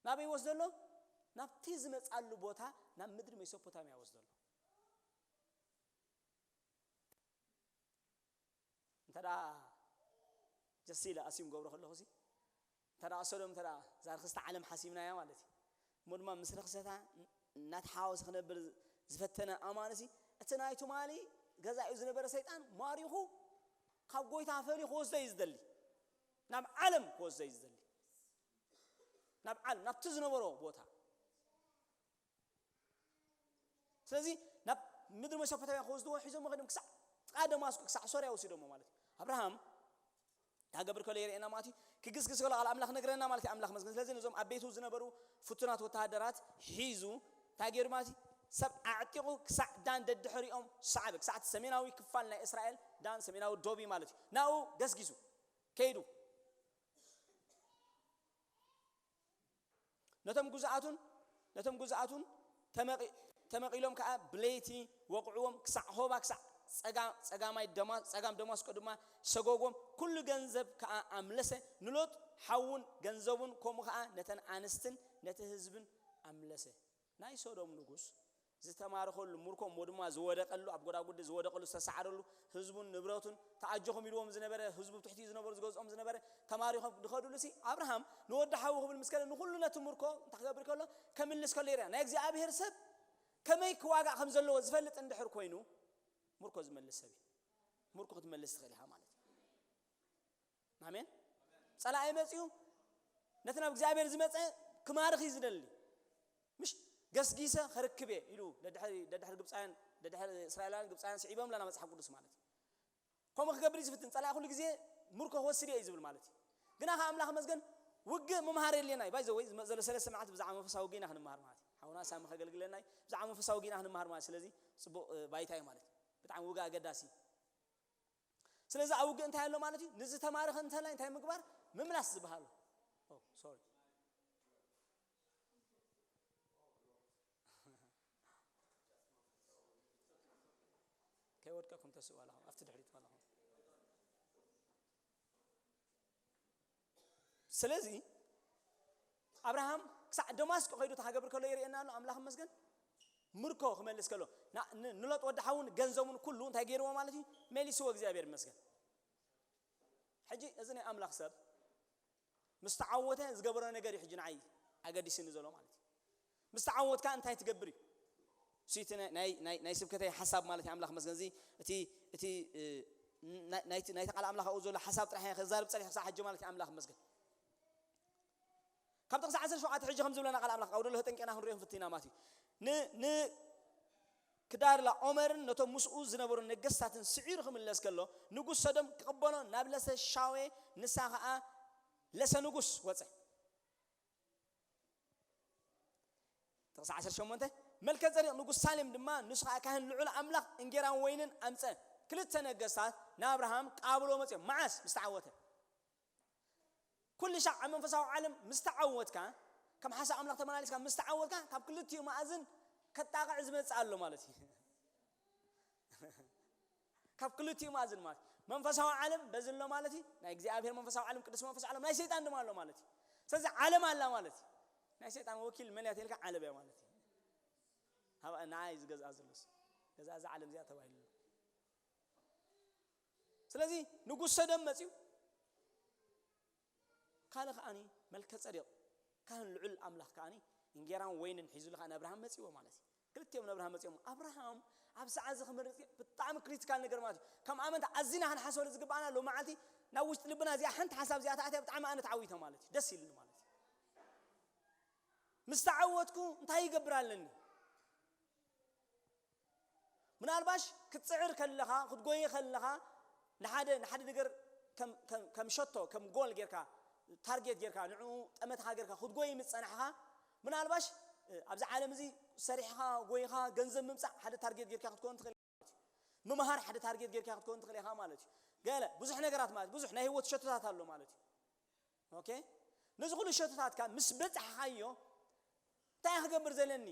ናበይ ወስዶ ኣሎ? ናብቲ ዝመጻሉ ቦታ፣ ናብ ምድሪ ሜሶፖታምያ ወስዶ ኣሎ። እንተ ደኣ ጀስ ኢለ ኣስዩም ገብሮ ከለኹ ሲ፣ እንተ ደኣ ሶዶም፣ እንተ ደኣ እዛ ርኽስቲ ዓለም ሓሲብናያ ማለት እዩ። እሞ ድማ ምስ ርኽሰታ እናተሓዋወሰ ክነብር ዝፈተነ ኣማን ሲ፣ እቲ ናይ ትማሊ ገዛኡ ዝነበረ ሰይጣን ማሪኹ ካብ ጎይታ ፈልዩ ክወስዶ እዩ ዝደሊ። ናብ ዓለም ክወስዶ እዩ ዝደሊ። ናብ ዓለም፣ ናብቲ ዝነበሮ ቦታ። ስለዚ ናብ ምድሪ መሶፖታምያ ክወስድዎ ሒዞሞ ከይዶም ክሳዕ ጥቓ ደማስቆ፣ ክሳዕ ሶርያ ወሲዶሞ ማለት እዩ። ኣብርሃም እንታይ ክገብር ከሎ የርእየና ማለት እዩ። ክግስግስ ከሎ ቃል ኣምላኽ ነግረና ማለት እዩ። ኣምላኽ መስገን። ስለዚ ነዞም ኣብ ቤቱ ዝነበሩ ፍቱናት ወተሃደራት ሒዙ እንታይ ገይሩ ማለት እዩ? ሰብ ኣዕጢቑ ክሳዕ ዳን ደድሕሪኦም ሰዓበ። ክሳዕ እቲ ሰሜናዊ ክፋል ናይ እስራኤል፣ ዳን ሰሜናዊ ዶብ እዩ ማለት እዩ። ናብኡ ገስጊሱ ከይዱ። ነቶም ግዙኣቱን፣ ነቶም ግዙኣቱን ተመቒ-፣ ተመቒሎም ከኣ ብለይቲ ወቕዕዎም፣ ክሳዕ ሆባ፣ ክሳዕ ጸጋ-፣ ጸጋማይ ደማ-፣ ጸጋም ደማስቆ ድማ ሰጎጎም። ኩሉ ገንዘብ ከኣ ኣምለሰ። ንሎጥ ሓዉን ገንዘቡን፣ ከምኡ ከኣ ነተን ኣንስትን ነቲ ህዝብን ኣምለሰ። ናይ ሶዶም ንጉስ ዝተማረኸሉ ምርኮ፣ እሞ ድማ ዝወደቀሉ፣ ኣብ ጎዳጉዲ ዝወደቀሉ፣ ዝተሰዓረሉ፣ ህዝቡን ንብረቱን ተኣጀኹም ኢልዎም ዝነበረ፣ ህዝቡ ትሕቲ ዝነበሩ ዝገዝኦም ዝነበረ፣ ተማሪኾም ዝኸዱሉ ሲ፣ ኣብርሃም ንወዲ ሓዉ ክብል ምስ ከደ፣ ንኹሉ ነቲ ምርኮ እንታይ ክገብር ከሎ? ከምልስ ከሎ ይርኣ። ናይ እግዚኣብሔር ሰብ ከመይ ክዋጋእ ከም ዘለዎ ዝፈልጥ እንድሕር ኮይኑ፣ ምርኮ ዝመልስ ሰብ እዩ። ምርኮ ክትመልስ ትኽእል ኢኻ ማለት እዩ። ኣሜን። ጸላኢ መጺኡ ነቲ ናብ እግዚኣብሔር ዝመጸ ክማርኽ እዩ ዝደሊ። ምሽ ገስጊሰ ከርክብ እየ ኢሉ ደድሕሪ፣ ደድሕሪ ግብፃውያን፣ ደድሕሪ እስራኤላውያን ግብፃውያን ስዒቦም ኣለና መጽሓፍ ቅዱስ ማለት እዩ። ከምኡ ክገብር እዩ ዝፍትን። ጸላኢ ኩሉ ግዜ ምርኮ ክወስድ እየ እዩ ዝብል ማለት እዩ። ግና ከ ኣምላኽ መስገን ውግእ ምምሃር የድልየና እዩ። ባይ ዘ ወይ ዝመ-፣ ዘሎ ሰለስተ መዓልቲ ብዛዕባ መንፈሳዊ ውግእ ኢና ክንምሃር ማለት እዩ። ሓውና ሳሚ ከገልግለና እዩ። ብዛዕባ መንፈሳዊ ውግእ ኢና ክንምሃር ማለት። ስለዚ ጽቡቕ፣ እ፣ ባይታ እዩ ማለት እዩ። ብጣዕሚ ውግእ ኣገዳሲ እዩ። ስለዚ ኣብ ውግእ እንታይ ኣሎ ማለት እዩ? ንዝተማረኸ እንተላይ እንታይ ምግባር? ምምላስ ዝበሃል። ኦ፣ ሶሪ። ከይወድቀኩም ተስኡ ኣለኹም፣ ኣብቲ ድሕሪት ኣለኹም። ስለዚ ኣብርሃም ክሳዕ ደማስቆ ከይዱ ተሃገብር ከሎ ይርእየና ኣሎ። ኣምላኽ ይመስገን። ምርኮ ክመልስ ከሎ፣ ና-፣ ን-፣ ንሎጥ ወዲ ሓውን ገንዘቡን ኩሉ እንታይ ገይርዎ ማለት እዩ? መሊስዎ፣ እግዚኣብሔር ይመስገን። ሕጂ እዚ ናይ ኣምላኽ ሰብ ምስ ተዓወተ ዝገበሮ ነገር እዩ ሕጂ ንዓይ ኣገዲስኒ ዘሎ ማለት እዩ። ምስ ተዓወትካ እንታይ ትገብር እዩ? እሱ እቲ ናይ፣ ናይ፣ ናይ፣ ናይ ስብከተይ ሓሳብ ማለት እዩ። ኣምላኽ መስገን። እዚ እቲ፣ እቲ፣ እ፣ ናይ፣ ናይቲ፣ ናይቲ ቃል ኣምላኽ ኣብኡ ዘሎ ሓሳብ ጥራሕ እየ ከዛርብ ጸኒሐ ክሳብ ሕጂ ማለት እዩ። ኣምላኽ መስገን። ካብ ጥቕሲ ዓሰርተ ሸውዓተ ሕጂ ከም ዝብለና ቃል ኣምላኽ፣ ካብ ደሎ ተጠንቂቕና ክንሪኦ ክንፍትን ኢና ማለት እዩ። ን-፣ ን-፣ ክዳርላ ኦመርን ነቶም ምስኡ ዝነበሩ ነገስታትን ስዒሩ ክምለስ ከሎ፣ ንጉስ ሰዶም ክቕበሎ ናብ ለሰ ሻዌ፣ ንሳ ኸኣ ለሰ ንጉስ ወጸ። ጥቕሲ ዓሰርተ ሸሞንተ፣ መልከ ጸዲቕ ንጉስ ሳሌም ድማ፣ ንሱ ኸኣ ካህን ልዑል ኣምላኽ እንጌራን ወይንን ኣምጸ። ክልተ ነገስታት ንኣብርሃም ቃብሎ መጺኦም። መዓስ? ምስ ተዓወተ። ኩሉ ሻዕ ኣብ መንፈሳዊ ዓለም ምስ ተዓወትካ፣ ከም ሓሳብ ኣምላኽ ተመላሊስካ ምስ ተዓወትካ፣ ካብ ክልቲኡ መኣዝን ከጣቕዕ ዝመጽእ ኣሎ ማለት እዩ። ካብ ክልቲኡ መኣዝን ማለት፣ መንፈሳዊ ዓለም በዚ ኣሎ ማለት እዩ፣ ናይ እግዚኣብሔር መንፈሳዊ ዓለም፣ ቅዱስ መንፈሳዊ ዓለም፣ ናይ ሰይጣን ድማ ኣሎ ማለት እዩ። ስለዚ ዓለም ኣላ ማለት እዩ። ናይ ሰይጣን ወኪል መን እያ ተልካ? ዓለም እያ ማለት እዩ። ሃብኣ ንዓይ ዝገዝኣ ዘሎስ፣ ገዛ እዛ ዓለም እዚኣ ተባሂሉ ኣሎ። ስለዚ ንጉስ ሰዶም መጺኡ፣ ካልእ ከኣኒ መልከ ጸዴቕ ካህን ልዑል ኣምላኽ ከኣኒ እንጌራን ወይንን ሒዙሉ ከኣ ንኣብርሃም መጺዎ ማለት እዩ። ክልቲኦም ንኣብርሃም መጺኦም። ኣብርሃም ኣብ ሰዓት እዚ ክመርጽ ብጣዕሚ ክሪቲካል ነገር ማለት እዩ። ከም ኣመንቲ ኣዚና ክንሓስበሉ ዝግባኣና ሎማዓንቲ ናብ ውሽጢ ልብና እዚኣ ሓንቲ ሓሳብ እዚኣ ተኣትያ ብጣዕሚ ኣነ ተዓዊተ ማለት እዩ። ደስ ኢልኒ ማለት እዩ። ምስ ተዓወትኩ እንታይ ይገብር ኣለኒ? ምናልባሽ ክትጽዕር ከለኻ፣ ክትጎይ ከለኻ፣ ንሓደ ንሓደ ነገር ከም ከም ከም ሸቶ ከም ጎል ጌርካ ታርጌት ጌርካ ንዕኡ ጠመትኻ ጌርካ ክትጎይ ምስ ጸናሕኻ፣ ምናልባሽ ኣብዚ ዓለም እዚ ሰሪሕኻ ጎይኻ ገንዘብ ምምጻእ ሓደ ታርጌት ጌርካ ክትከውን ትኽእል ኢኻ። ምምሃር ሓደ ታርጌት ጌርካ ክትከውን ትኽእል ኢኻ ማለት እዩ። ገለ ብዙሕ ነገራት ማለት ብዙሕ ናይ ህይወት ሸቶታት ኣሎ ማለት እዩ። ኦኬ፣ ነዚ ኩሉ ሸቶታትካ ምስ በጻሕኻዮ እንታይ ክገብር ዘለኒ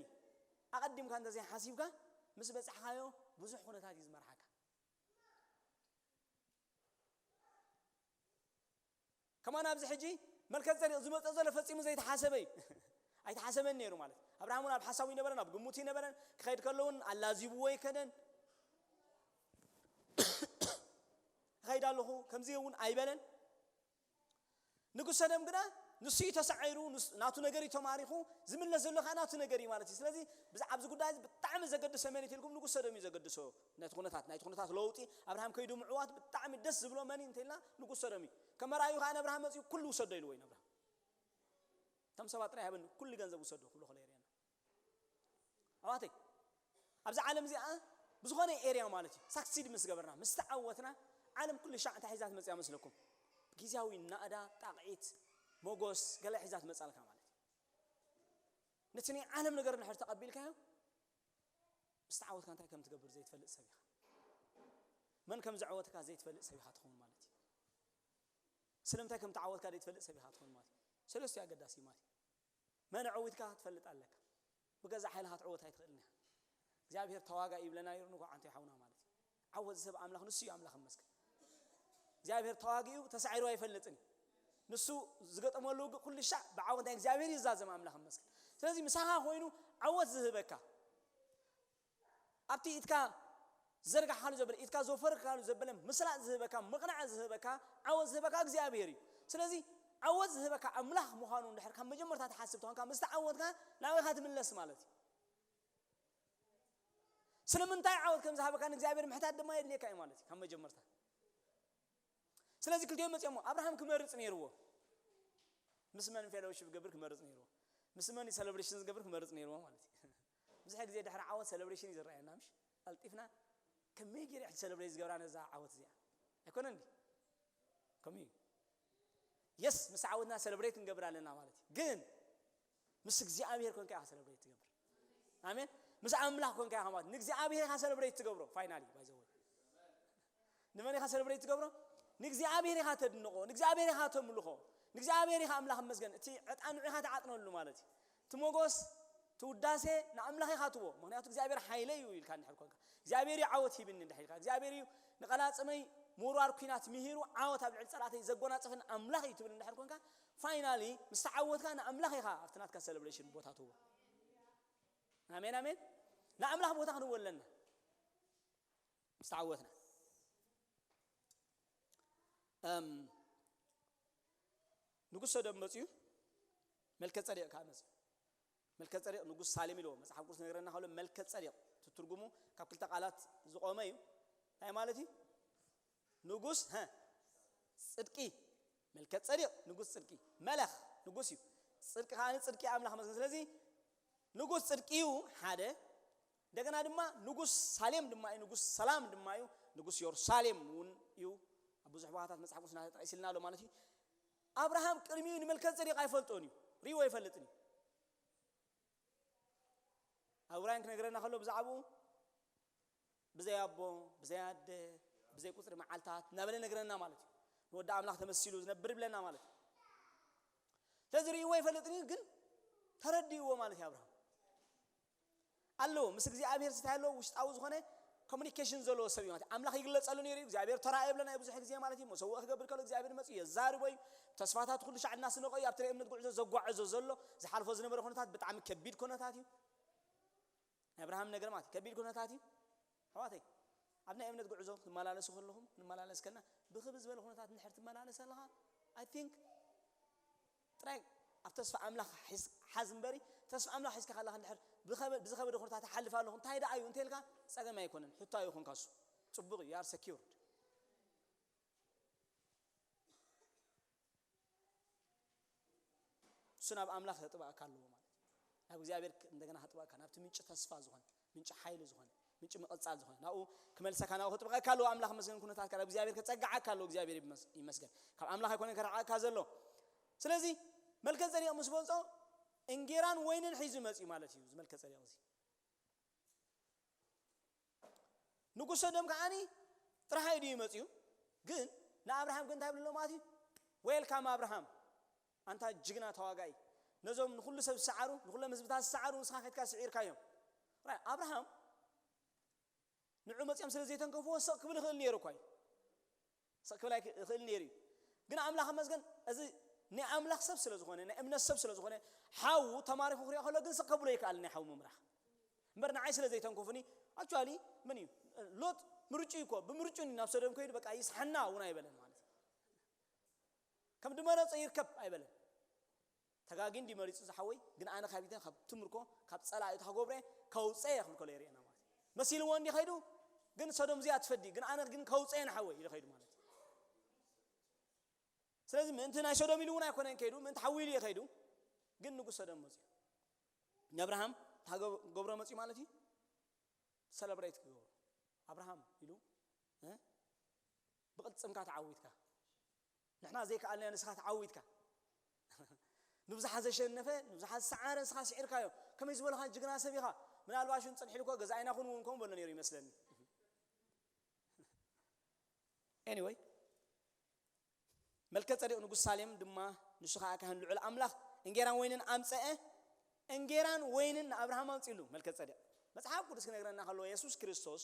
ኣቐዲምካ እንተዘይ ሓሲብካ ምስ በጻሕኻዮ ብዙሕ ኩነታት እዩ ዝመርሓካ። ከማን ኣብዚ ሕጂ መልከ ጸዲቕ ዝመጸ ዘሎ ፈጺሙ ዘይተሓሰበ እዩ። ኣይተሓሰበን ነይሩ ማለት ኣብርሃም እውን ኣብ ሓሳቡ ይነበረን ኣብ ግሙት ይነበረን ክኸይድ ከሎ እውን ኣላዚብዎ ኣይከደን። እኸይድ ኣለኹ ከምዚ እውን ኣይበለን። ንጉስ ሰዶም ግና ንሱ እዩ ተሳዒሩ፣ ንስ- ናቱ ነገር እዩ ተማሪኹ፣ ዝምለስ ዘሎ ከዓ ናቱ ነገር እዩ ማለት እዩ። ስለዚ ብዛ- ኣብዚ ጉዳይ እዚ ብጣዕሚ ዘገድሶ መን እዩ ኢልኩም ንጉስ ሰዶም እዩ ዘገድሶ። ነቲ ኩነታት ናይቲ ኩነታት ለውጢ ኣብርሃም ከይዱ ምዕዋት ብጣዕሚ ደስ ዝብሎ መን እዩ እንተኢልና ንጉስ ሰዶም እዩ። ከም መርኣዩ ከዓ ንኣብርሃም መፅኡ ኩሉ ውሰዶ ኢልዎ እዩ ንኣብርሃም። ከም ሰባት ጥራይ ሃበኒ ኩሉ ገንዘብ ውሰዶ ክብሎ ከሎ የርእየና። ኣሕዋተይ ኣብዚ ዓለም እዚኣ ብዝኾነ ኤርያ ማለት እዩ ሳክሲድ ምስ ገበርና ምስ ተዓወትና ዓለም ኩሉ ሻዕ እንታይ ሒዛ ትመፅያ መስለኩም? ግዝያዊ ናእዳ፣ ጣቕዒት፣ መጎስ ገለ ሒዛ ትመፃልካ ማለት እዩ። ነቲ ናይ ዓለም ነገር እንድሕር ተቐቢልካዮ ምስ ተዓወትካ እንታይ ከም ትገብር ዘይትፈልጥ ሰብ ኢኻ። መን ከም ዘዕወትካ ዘይትፈልጥ ሰብ ኢኻ ትኸውን ማለት እዩ። ስለምንታይ ከም ተዓወትካ ዘይትፈልጥ ሰብ ኢኻ ትኸውን ማለት እዩ። ሰለስቲኡ ኣገዳሲ ማለት እዩ። መን ኣዕዊትካ ትፈልጥ ኣለካ። ብገዛእ ሓይልኻ ትዕወት ኣይትኽእልን ኢኻ። እግዚኣብሔር ተዋጋኢ ይብለና ነይሩ ንኩ ዓንቶ ሓውና ማለት እዩ። ዓወት ዝህብ ኣምላኽ ንሱ እዩ ኣምላኽ ይመስገን። እግዚኣብሔር ተዋጊኡ ተሳዒሩ ኣይፈልጥን እዩ። ንሱ ዝገጠመሉ ውግእ ኩሉ ሻዕ ብዓወት ናይ እግዚኣብሔር ይዛዘም ኣምላኽ ይመስገን። ስለዚ ምሳኻ ኮይኑ ዓወት ዝህበካ ኣብቲ ኢትካ ዘርጋሕካሉ ዘበለ ኢትካ ዘፈርካሉ ዘበለ ምስላጥ ዝህበካ ምቕናዕ ዝህበካ ዓወት ዝህበካ እግዚኣብሔር እዩ። ስለዚ ዓወት ዝህበካ ኣምላኽ ምዃኑ እንድሕር ካብ መጀመርታ ትሓስብ ተኾንካ ምስ ተዓወትካ ናበይካ ትምለስ ማለት እዩ። ስለምንታይ ዓወት ከም ዝሃበካ ንእግዚኣብሔር ምሕታት ድማ የድልየካ እዩ ማለት እዩ ካብ መጀመርታ። ስለዚ ክልቲኦም መፅኦም ኣብርሃም ክመርፅ ነይርዎ። ምስ መን ፌሎሺፕ ዝገብር ክመርፅ ነይርዎ። ምስ መን ሰለብሬሽን ዝገብር ክመርፅ ነይርዎ ማለት እዩ። ብዙሕ ግዜ ድሕሪ ዓወት ሰለብሬሽን እዩ ዝረኣየና ምሽ ቀልጢፍና ከመይ ገይረ ሕጂ ሰለብሬት ዝገብራ ነዛ ዓወት እዚኣ ኣይኮነ እንዲ ከምኡ እዩ። የስ ምስ ዓወትና ሰለብሬት ክንገብር ኣለና ማለት እዩ። ግን ምስ እግዚኣብሔር ኮንካ ኢኻ ሰለብሬት ትገብር። ኣሜን። ምስ ኣምላኽ ኮንካ ኢኻ ማለት ንእግዚኣብሔር ኢኻ ሰለብሬት ትገብሮ። ፋይናሊ ባይዘወ ንመን ኢኻ ሰለብሬት ትገብሮ? ንእግዚኣብሔር ኢኻ ተድንቆ፣ ንእግዚኣብሔር ኢኻ ተምልኾ፣ ንእግዚኣብሔር ኢኻ ኣምላኽ መስገን። እቲ ዕጣን ንዑ ኢኻ ትዓጥነሉ ማለት እዩ። እቲ ሞጎስ እቲ ውዳሴ ንኣምላኽ ኢኻ ትቦ። ምክንያቱ እግዚኣብሔር ሓይለይ እዩ ኢልካ እንድሕር ኮንካ እግዚኣብሔር እዩ ዓወት ሂብኒ እንድሕር ኢልካ እግዚኣብሔር እዩ ንቐላጽመይ ምውርዋር ኩናት ምሂሩ ዓወት ኣብ ልዕሊ ጸላእተይ ዘጎናጸፈኒ ኣምላኽ እዩ ትብል እንድሕር ኮንካ ፋይናሊ ምስ ተዓወትካ ንኣምላኽ ኢኻ ኣብቲ ናትካ ሰለብሬሽን ቦታ ትቦ። ኣሜን ኣሜን። ንኣምላኽ ቦታ ክንህቦ ኣለና። ምስ ተዓወትና እም፣ ንጉስ ሰዶም መፅዩ መልከ ጸዴቅ ከዓ መፅዩ። መልከ ጸዴቅ ንጉስ ሳሌም ኢልዎ መፅሓፍ ቅዱስ ነገረና ከሎ መልከ ጸዴቅ ትትርጉሙ ካብ ክልተ ቃላት ዝቆመ እዩ። እንታይ ማለት እዩ? ንጉስ ሀ ጽድቂ። መልከ ጸዴቅ ንጉስ ጽድቂ። መለኽ ንጉስ እዩ። ጽድቂ ከዓ ጽድቂ ኣምላኽ መስገን። ስለዚ ንጉስ ጽድቂ እዩ ሓደ። እንደገና ድማ ንጉስ ሳሌም ድማ እዩ፣ ንጉስ ሰላም ድማ እዩ፣ ንጉስ የሩሳሌም እውን እዩ። ኣብ ብዙሕ ቦታታት መጽሓፍ ቅዱስ እናተጠቒስልና ኣሎ ማለት እዩ። ኣብርሃም ቅድሚኡ ንመልከ ጸዴቅ ኣይፈልጦን እዩ፣ ሪእዎ ኣይፈልጥን እዩ። ኣብ ዕብራውያን ክነግረና ከሎ ብዛዕባኡ ብዘይ ኣቦ፣ ብዘይ ኣደ፣ ብዘይ ቁጽሪ መዓልታት እናበለ ነግረና ማለት እዩ። ንወዲ ኣምላኽ ተመሲሉ ዝነብር ይብለና ማለት እዩ። ስለዚ ርእይዎ ኣይፈልጥን እዩ፣ ግን ተረዲእዎ ማለት እዩ ኣብርሃም። ኣለዎ ምስ እግዚኣብሔር ስታይ ኣለዎ ውሽጣዊ ዝኾነ ኮሚኒኬሽን ዘለዎ ሰብ እዩ ማለት እዩ። ኣምላኽ ይግለጸሉ ነይሩ እዩ። እግዚኣብሔር ተራእየ ይብለና እዩ ብዙሕ ግዜ ማለት እዩ። መሰውእ ክገብር ከሎ እግዚኣብሔር መጽኡ የዛርቦ እዩ። ተስፋታት ኩሉ ሻዕ እናስነቆ እዩ ኣብቲ ናይ እምነት ጉዕዞ ዘጓዕዞ ዘሎ። ዝሓልፎ ዝነበረ ኩነታት ብጣዕሚ ከቢድ ኩነታት እዩ። ናይ ኣብርሃም ነገር ማለት እዩ። ከቢድ ኩነታት እዩ። ኣሕዋተይ ኣብ ናይ እምነት ጉዕዞ ትመላለሱ ከለኹም ንመላለስ ከለና ብክብ ዝበለ ኩነታት እንድሕር ትመላለስ ኣለኻ I think ጥራይ ኣብ ተስፋ ኣምላኽ ሓዝ እምበሪ ተስፋ ኣምላኽ ሒዝካ ከለኻ እንድሕር ብዝኸበደ ኩነታት ይሓልፍ ኣለኹ እንታይ ደኣ እዩ እንተልካ ጸገም ኣይኮነን። ሕቶ ኣይኹንካ እሱ ጽቡቕ እዩ። You are secured። እሱ ናብ ኣምላኽ ከጥብቐካ ኣለዎ ማለት እዩ። ናብ እግዚኣብሔር እንደገና ከጥብቐካ ናብቲ ምንጪ ተስፋ ዝኾነ ምንጪ ሓይሊ ዝኾነ ምንጪ ምቕጻል ዝኾነ ናብኡ ክመልሰካ ናብኡ ከጥብቐካ ኣለዎ። ኣምላኽ መስገን ኩነታትካ ናብ እግዚኣብሔር ከጸግዓካ ኣለዎ። እግዚኣብሔር ይመስገን። ካብ ኣምላኽ ኣይኮነ ከርዓካ ዘሎ። ስለዚ መልከ ጸዲቕ ምስ በልጾ እንጌራን ወይንን ሒዙ መጽዩ ማለት እዩ። ዝመልከ ጸዲቕ እዚ ንጉስ ሰዶም ከዓኒ ጥራሕ እዩ ድዩ መጽዩ? ግን ንኣብርሃም ግን እንታይ ብልሎ ማለት እዩ? ዌልካም ኣብርሃም፣ ኣንታ ጅግና ተዋጋኢ፣ ነዞም ንኹሉ ሰብ ዝሰዓሩ ንኹሎም ህዝብታት ዝሰዓሩ ንስኻ ከድካ ስዒርካዮም። ኣብርሃም ንዑ መጽኦም ስለ ዘይተንከፍዎ ስቕ ክብል ይኽእል ነይሩ እኳ እዩ። ስቕ ክብል ኣይክእል ነይሩ እዩ። ግን ኣምላኽ መስገን እዚ ናይ ኣምላኽ ሰብ ስለ ዝኾነ ናይ እምነት ሰብ ስለ ዝኾነ ሓዉ ተማሪኹ ክሪኦ ከሎ ግን ስቕ ከብሎ ይከኣል ናይ ሓዉ ምምራሕ እምበር ንዓይ ስለ ዘይተንኮፍኒ ኣክቹዋሊ ምን እዩ ሎጥ ምርጩ እኮ ብምርጩ ናብ ሰዶም ከይዱ በቃ ይስሓና እውን ኣይበለን ማለት እዩ። ከም ድመረጸ ይርከብ ኣይበለን። ተጋጊ እንዲ መሪጹ ዝሓወይ ግን ኣነ ካብ ኢተ ካብ ትምርኮ ካብ ጸላኢ ተጎብረ ከውጸ ይኽል ከሎ የርእየና ማለት እዩ። መሲልዎ እንዲ ኸይዱ ግን ሰዶም እዚኣ ትፈዲ ግን ኣነ ግን ከውጸ ንሓወይ ኢሉ ኸይዱ ማለት እዩ። ስለዚ ምእንቲ ናይ ሰዶም ኢሉ እውን ኣይኮነን ከይዱ ምእንቲ ሓዊ ኢሉ እዩ ኸይዱ። ግን ንጉስ ሰዶም መፅዩ ንኣብርሃም ታገብሮ መፅዩ ማለት እዩ። ሰለብሬት ክገብሩ ኣብርሃም ኢሉ ብቕልፅምካ ተዓዊትካ ንሕና ዘይከኣልናዮ ንስኻ ተዓዊትካ ንብዙሓት ዘሸነፈ ንብዙሓት ዝሰዓረ ንስኻ ስዒርካዮ። ከመይ ዝበለኻ ጅግና ሰብ ኢኻ። ምናልባሽ እውን ፅንሒልኮ ገዛኢና ኩን እውን ከም በሎ ነይሩ ይመስለኒ። Anyway መልከ ጸዴቕ ንጉስ ሳሌም ድማ ንሱ ኸዓ ካህን ልዑል ኣምላኽ እንጌራን ወይንን ኣምጸአ። እንጌራን ወይንን ንኣብርሃም ኣምጺሉ መልከ ጸዴቕ። መጽሓፍ ቅዱስ ክነግረና ከሎ የሱስ ክርስቶስ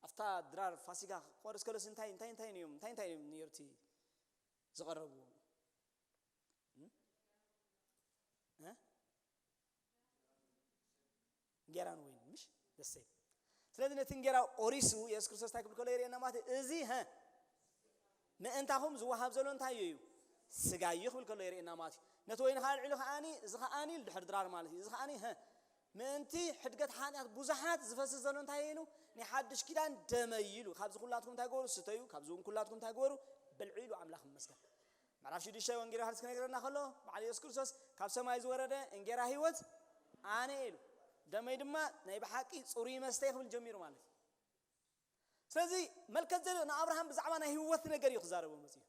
ኣብታ ድራር ፋሲጋ ክቆርስ ከሎስ እንታይ እንታይ እንታይ እዮም እንታይ እንታይ እዮም ነይሩ እቲ ዝቐረብዎ? እንጌራን ወይን ምሽ ደሰ ስለዚ ነቲ እንጌራ ቆሪሱ የሱስ ክርስቶስ እንታይ ክብል ከሎ የርእየና ማለት እዩ። እዚ ሀ ምእንታኹም ዝወሃብ ዘሎ እንታይ እዩ? ስጋ እዩ ክብል ከሎ የርእየና ማለት እዩ። ነቲ ወይን ከዓ ልዕሉ ከዓኒ እዚ ከዓኒ ድሕር ድራር ማለት እዩ። እዚ ከዓኒ ሀ ምእንቲ ሕድገት ሓጢኣት ብዙሓት ዝፈስስ ዘሎ እንታይ ኢሉ ናይ ሓድሽ ኪዳን ደመይ ኢሉ። ካብዚ ኩላትኩም እንታይ ገበሩ? ስተዩ። ካብዚ እውን ኩላትኩም እንታይ ገበሩ? ብልዑ ኢሉ። ኣምላኽ ይመስገን። ምዕራፍ ሽዱሽተ ወንጌል ዮሃንስ ክነግረና ከሎ በዓል የሱስ ክርስቶስ ካብ ሰማይ ዝወረደ እንጌራ ህይወት ኣነ ኢሉ። ደመይ ድማ ናይ ብሓቂ ፅሩይ መስተ ክብል ጀሚሩ ማለት እዩ። ስለዚ መልከ ጸዴቕ ንኣብርሃም ብዛዕባ ናይ ህይወት ነገር እዩ ክዛረቦ መፅዩ።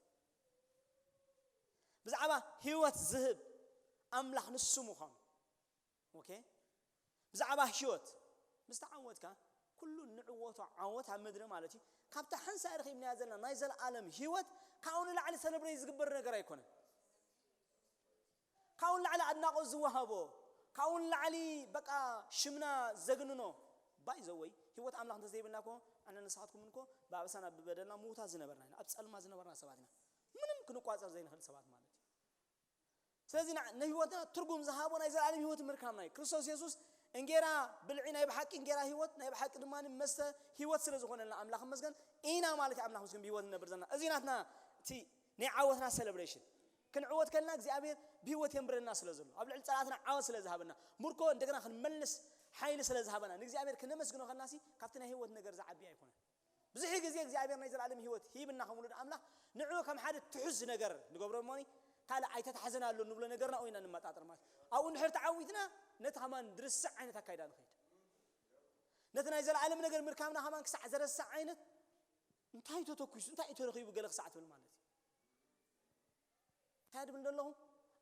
ብዛዕባ ህይወት ዝህብ ኣምላኽ ንሱ ምዃኑ ኦኬ ብዛዕባ ህይወት ምስ ተዓወትካ ኩሉ ንዕወቶ ዓወት ኣብ ምድሪ ማለት እዩ። ካብታ ሓንሳእ ረኺብናያ ዘለና ናይ ዘለኣለም ህይወት ካብኡ ንላዕሊ ሰለብሬት ዝግበር ነገር ኣይኮነን። ካብኡ ንላዕሊ ኣድናቖት ዝወሃቦ ካብኡ ንላዕሊ በቃ ሽምና ዘግንኖ ባይ ዘወይ ህይወት ኣምላኽ እንተዘይብልና ኮ ኣነ ንስኻትኩም እንኮ ብኣበሳና ብበደልና ምውታት ዝነበርና ኢና። ኣብ ጸልማ ዝነበርና ሰባት ኢና። ምንም ክንቋጸር ዘይንኽእል ሰባት ማለት እዩ። ስለዚ ንህይወትና ትርጉም ዝሃቦ ናይ ዘለኣለም ህይወት ምርካብና እዩ። ክርስቶስ የሱስ እንጌራ ብልዒ ናይ ብሓቂ እንጌራ ህይወት ናይ ብሓቂ ድማ መስተ ህይወት ስለ ዝኾነልና ኣምላኽ መስገን ኢና ማለት እዩ። ኣምላኽ መስገን ብህይወት ንነብር ዘለና እዚ ናትና እቲ ናይ ዓወትና ሴሌብሬሽን ክንዕወት ከልና እግዚኣብሔር ብህይወት የንብረና ስለ ዘሎ ኣብ ልዕሊ ጸላእትና ዓወት ስለ ዝሃበና ምርኮ እንደገና ክንመልስ ሓይሊ ስለ ዝሃበና ንእግዚኣብሔር ክነመስግኖ ከልና ሲ ካብቲ ናይ ህይወት ነገር ዝዓቢ ኣይኮነን። ብዙሕ ግዜ እግዚኣብሔር ናይ ዘላለም ህይወት ሂብና ከም ውሉድ ኣምላኽ ንዑ ከም ሓደ ትሑዝ ነገር ንገብሮ እሞኒ ካልእ ኣይተታሕዘናሉ ንብሎ ነገርና ኢና ንመጣጠር ማለት ኣብኡ እንድሕር ተዓዊትና ነቲ ከማን ድርስዕ ዓይነት ኣካይዳ ንኸይድ ነቲ ናይ ዘላለም ነገር ምርካብና ከማን ክሳዕ ዘረስዕ ዓይነት እንታይ ተተኩሱ እንታይ ተረኺቡ ገለ ክሳዕ ትብል ማለት እዩ። እንታይ ድብል ዘለኹ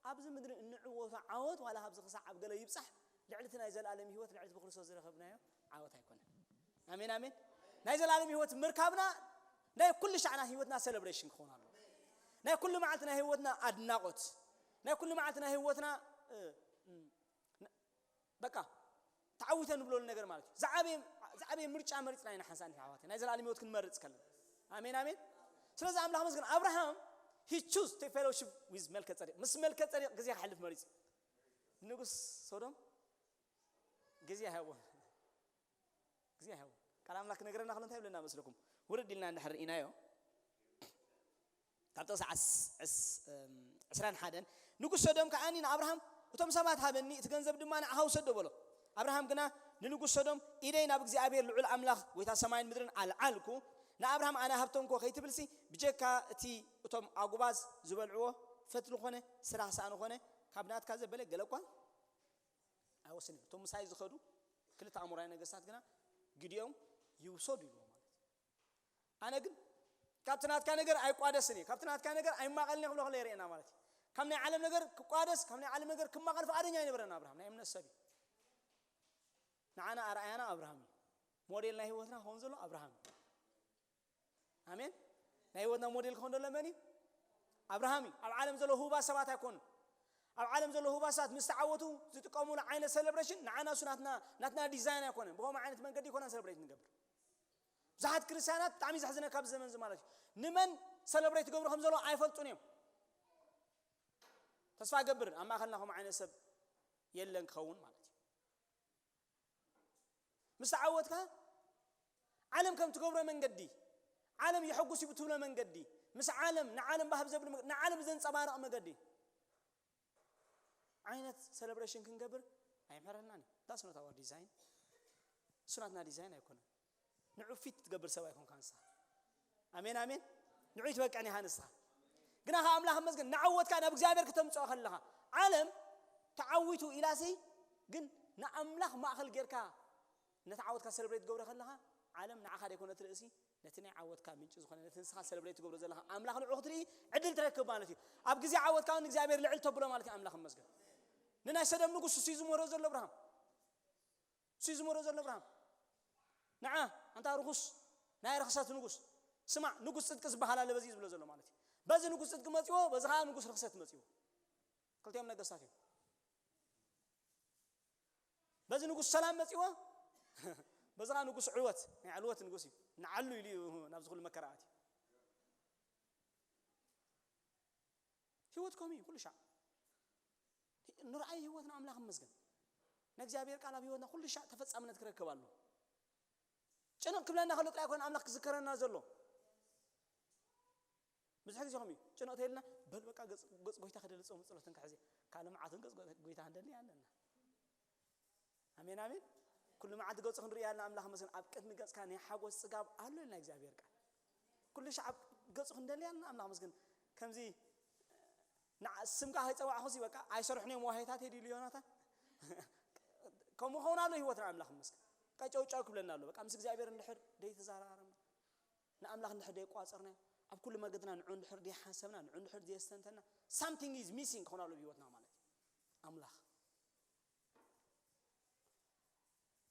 ኣብዚ ምድሪ እንዕወቶ ዓወት ዋላ ካብዚ ክሳዕ ኣብ ገለ ይብፃሕ ልዕሊ እቲ ናይ ዘላለም ህይወት ልዕሊ ብክርስቶስ ዝረኸብናዮ ዓወት ኣይኮነን። ኣሜን ኣሜን። ናይ ዘላለም ህይወት ምርካብና ናይ ኩሉ ሻዕና ህይወትና ሴሌብሬሽን ክኸውን ኣሎ። ናይ ኩሉ መዓልቲ ናይ ህይወትና ኣድናቆት ናይ ኩሉ መዓልቲ ናይ ህይወትና በቃ ተዓዊተ ንብለሉ ነገር ማለት እዩ። ዝዓበየ ምርጫ መሪፅና ኢና ሓንሳእ ንሕና ኣሕዋተይ ናይ ዘላለም ህይወት ክንመርፅ ከለና። ኣሜን ኣሜን። ስለዚ ኣምላኽ መስገን ኣብርሃም he choose to fellowship with መልከ ጸዴቅ ምስ መልከ ጸዴቅ ግዜ ክሓልፍ መሪፁ። ንጉስ ሶዶም ግዜ ሃቦ ግዜ ሃቦ ቃል ኣምላኽ ክነገረና ከሎ እንታይ ይብለና መስለኩም? ውርድ ኢልና እንድሕር ርኢናዮ ካብ ጥቕሲ ዕስራን ሓደን ንጉስ ሶዶም ከዓኒ ንኣብርሃም እቶም ሰባት ሃበኒ፣ እቲ ገንዘብ ድማ ንዓኻ ውሰዶ በሎ። ኣብርሃም ግና ንንጉስ ሰዶም፣ ኢደይ ናብ እግዚኣብሔር ልዑል ኣምላኽ፣ ጎይታ ሰማይን ምድርን ኣልዓልኩ፣ ንኣብርሃም ኣነ ሃብተንኮ ከይትብልሲ፣ ብጀካ እቲ እቶም ኣጉባዝ ዝበልዕዎ ፈትሊ ኾነ ስራሕ ሰኣን ኾነ ካብ ናትካ ዘበለ ገለ እኳ ኣይወስን። እቶም ምሳይ ዝኸዱ ክልተ ኣሞራይ ነገስታት ግና ግዲኦም ይውሰዱ ኢልዎ ማለት እዩ። ኣነ ግን ካብቲ ናትካ ነገር ኣይቋደስን እየ፣ ካብቲ ናትካ ነገር ኣይማቐልን እየ ክብሎ ከሎ የርእየና ማለት እዩ። ካብ ናይ ዓለም ነገር ክቋደስ፣ ካብ ናይ ዓለም ነገር ክማቐል ፍቓደኛ ኣይነበረን ኣብርሃም። ናይ እምነት ሰብ እዩ። ንዓና ኣርኣያና ኣብርሃም እዩ። ሞዴል ናይ ህይወትና ክኸውን ዘሎ ኣብርሃም እዩ። ኣሜን። ናይ ህይወትና ሞዴል ክኸውን ዘሎ መን እዩ? ኣብርሃም እዩ። ኣብ ዓለም ዘሎ ህቡባት ሰባት ኣይኮኑን። ኣብ ዓለም ዘሎ ህቡባት ሰባት ምስ ተዓወቱ ዝጥቀሙሉ ዓይነት ሴሌብሬሽን ንዓና እሱ ናትና፣ ናትና ዲዛይን ኣይኮነን። ብኸምኡ ዓይነት መንገዲ ኣይኮነን ሴሌብሬት ንገብር። ብዙሓት ክርስቲያናት ብጣዕሚ ዘሕዝነ ካብዚ ዘመን እዚ ማለት እዩ። ንመን ሰለብሬት ይገብሩ ከም ዘለዉ ኣይፈልጡን እዮም። ተስፋ ገብር ኣብ ማእኸልና ከምኡ ዓይነት ሰብ የለን ክኸውን ማለት እዩ። ምስ ተዓወትካ ዓለም ከም ትገብሮ መንገዲ፣ ዓለም የሐጉስ እዩ ብትብሎ መንገዲ፣ ምስ ዓለም ንዓለም ባህብ ዘብል መገዲ፣ ንዓለም ዘንጸባርቕ መገዲ ዓይነት ሰለብሬሽን ክንገብር ኣይምሕረልናን እዩ። That's not our design። እሱ ናትና ዲዛይን ኣይኮነን። ንዑ ፊት ትገብር ሰብ ኣይኮንካ ንስኻ። ኣሜን ኣሜን። ንዑ ይትበቅዕን ኢኻ ንስኻ። ግና ካብ ኣምላኽ መስገን ንዓወትካ ናብ እግዚኣብሔር ክተምጽኦ ከለኻ ዓለም ተዓዊቱ ኢላሲ ግን ንኣምላኽ ማእኸል ጌርካ ነቲ ዓወትካ ሰለብሬት ትገብሮ ከለኻ ዓለም ንዓኻ ደይኮነት ርእሲ ነቲ ናይ ዓወትካ ምንጪ ዝኾነ ነቲ ንስኻ ሰለብሬት ትገብሮ ዘለኻ ኣምላኽ ንዑ ክትርኢ ዕድል ትረክብ ማለት እዩ። ኣብ ግዜ ዓወትካ እውን እግዚኣብሔር ልዕል ተብሎ ማለት እዩ። ኣምላኽ መስገን። ንናይ ሰዶም ንጉስ እሱ እዩ ዝምህሮ ዘሎ ኣብርሃም። እሱ እዩ ዝምህሮ ዘሎ ኣብርሃም። ንዓ ኣንታ ርኹስ ናይ ርኽሰት ንጉስ ስማዕ፣ ንጉስ ጽድቂ ዝበሃል ኣለ በዚ እዩ ዝብሎ ዘሎ ማለት እዩ። በዚ ንጉስ ጽድቂ መጺዎ፣ በዚ ኸዓ ንጉስ ርኽሰት መጺዎ። ክልቲኦም ነገስታት እዮም። በዚ ንጉስ ሰላም መጺዎ፣ በዚ ኸዓ ንጉስ ዕወት፣ ናይ ዕልወት ንጉስ እዩ። ንዓሉ ኢሉ እዩ ናብዚ ኩሉ መከራ ኣትዩ። ህይወት ከምኡ እዩ ኩሉ ሻዕ። ንርኣይ ህይወትና ኣምላኽ ይመስገን። ንእግዚኣብሔር ቃል ኣብ ህይወትና ኩሉ ሻዕ ተፈጻምነት ክረክብ ኣሎ። ጭንቕ ክብለና ከሎ ጥራይ ኣይኮነ ኣምላኽ ክዝከረና ዘሎ። ብዙሕ ግዜ ከምኡ እዩ። ጭንቕ ተይልና በል በቃ ገጽ፣ ገጽ ጎይታ ክደሊ ጾም ጸሎትን ክሕዜ። ካልእ መዓትን ገጽ ጎይታ ክንደሊ ኣለና። ኣሜን ኣሜን። ኩሉ መዓልቲ ገጹ ክንርኢ ኣለና ኣምላኽ መስገን። ኣብ ቅድሚ ገጽካ ናይ ሓጎስ ጽጋብ ኣሎ ኢልና እግዚኣብሔር ቃል። ኩሉ ሻዕ ኣብ ገጹ ክንደሊ ኣለና ኣምላኽ መስገን። ከምዚ ንዓ-፣ ስምካ ከይጸዋዕኹሲ በቃ ኣይሰርሑን እዮም ዋሄታት ሄዱ ኢሉ ዮናታን። ከምኡ ኸውን ኣሎ ህይወትና ኣምላኽ መስገን። ቀጨውጫው ክብለና ኣሎ። በቃ ምስ እግዚኣብሔር እንድሕር ደይተዘራረብና፣ ንኣምላኽ እንድሕር ደይቋጸርናዮ፣ ኣብ ኩሉ መገድና ንዑ እንድሕር ደይሓሰብና፣ ንዑ እንድሕር ደየስተንተና፣ something is missing ክኾን ኣሎ ህይወትና ማለት እዩ። ኣምላኽ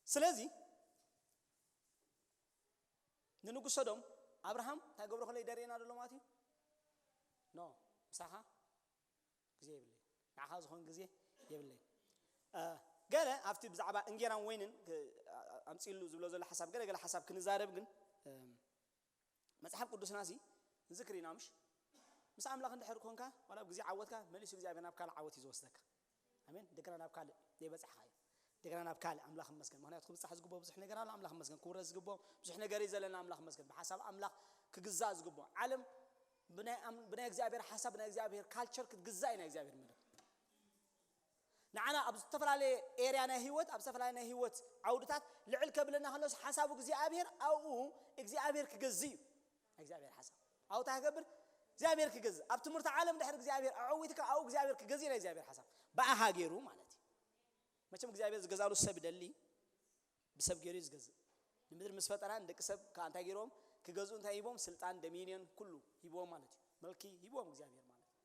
ስለዚ ንንጉስ ሰዶም ኣብርሃም እንታይ ገብሮ ከሎ ይደርየና ዘሎ ማለት እዩ። ኖ፣ ምሳኻ ግዜ የብለይ፣ ንዓኻ ዝኾን ግዜ የብለይ። እ፣ ገለ ኣብቲ ብዛዕባ እንጌራን ወይንን ክ-፣ ኣ-፣ ኣምጺሉ ዝብሎ ዘሎ ሓሳብ ገለ ገለ ሓሳብ ክንዛረብ ግን፣ እም፣ መጽሓፍ ቅዱስና ሲ ንዝክር ኢና ምሽ? ምስ ኣምላኽ እንድሕር ኮንካ ዋላ ኣብ ግዜ ዓወትካ መሊሱ እግዚኣብሔር ናብ ካልእ ዓወት እዩ ዝወስደካ። ኣሜን። እንደገና ናብ ካልእ ዘይበጻሕካ እዩ። እንደገና ናብ ካልእ ኣምላኽ ይመስገን። ምኽንያቱ ክብጻሕ ዝግብኦ ብዙሕ ነገር ኣሎ። ኣምላኽ ይመስገን። ክውረድ ዝግብኦ ብዙሕ ነገር እዩ ዘለና። ኣምላኽ ይመስገን። ብሓሳብ ኣምላኽ ክግዛእ ዝግብኦ ዓለም ብናይ ኣም-፣ ብናይ እግዚኣብሔር ሓሳብ፣ ብናይ እግዚኣብሔር ካልቸር ክትግዛእ እዩ ናይ እግዚኣብሔር መደብ። ንዓና ኣብ ዝተፈላለየ ኤርያ ናይ ህይወት፣ ኣብ ዝተፈላለየ ናይ ህይወት ዓውድታት ልዕል ከብለና ከሎስ ሓሳቡ እግዚኣብሔር ኣብኡ እግዚኣብሔር ክገዝእ እዩ። እግዚኣብሔር ሓሳብ ኣብኡ እንታይ ክገብር እግዚኣብሔር ክገዝእ። ኣብ ትምህርቲ ዓለም ድሕሪ እግዚኣብሔር ኣዐዊትካ ኣብኡ እግዚኣብሔር ክገዝእ ናይ እግዚኣብሔር ሓሳብ ብኣኻ ገይሩ ማለት እዩ። መቸም እግዚኣብሔር ዝገዛሉ ሰብ ይደሊ፣ ብሰብ ገይሩ እዩ ዝገዝእ። ንምድሪ ምስ ፈጠራ ንደቂ ሰብ ከዓ እንታይ ገይርዎም ክገዝኡ እንታይ ሂቦም? ስልጣን፣ ዶሚኒዮን፣ ኩሉ ሂብዎም ማለት እዩ። መልኪ ሂብዎም እግዚኣብሔር ማለት እዩ።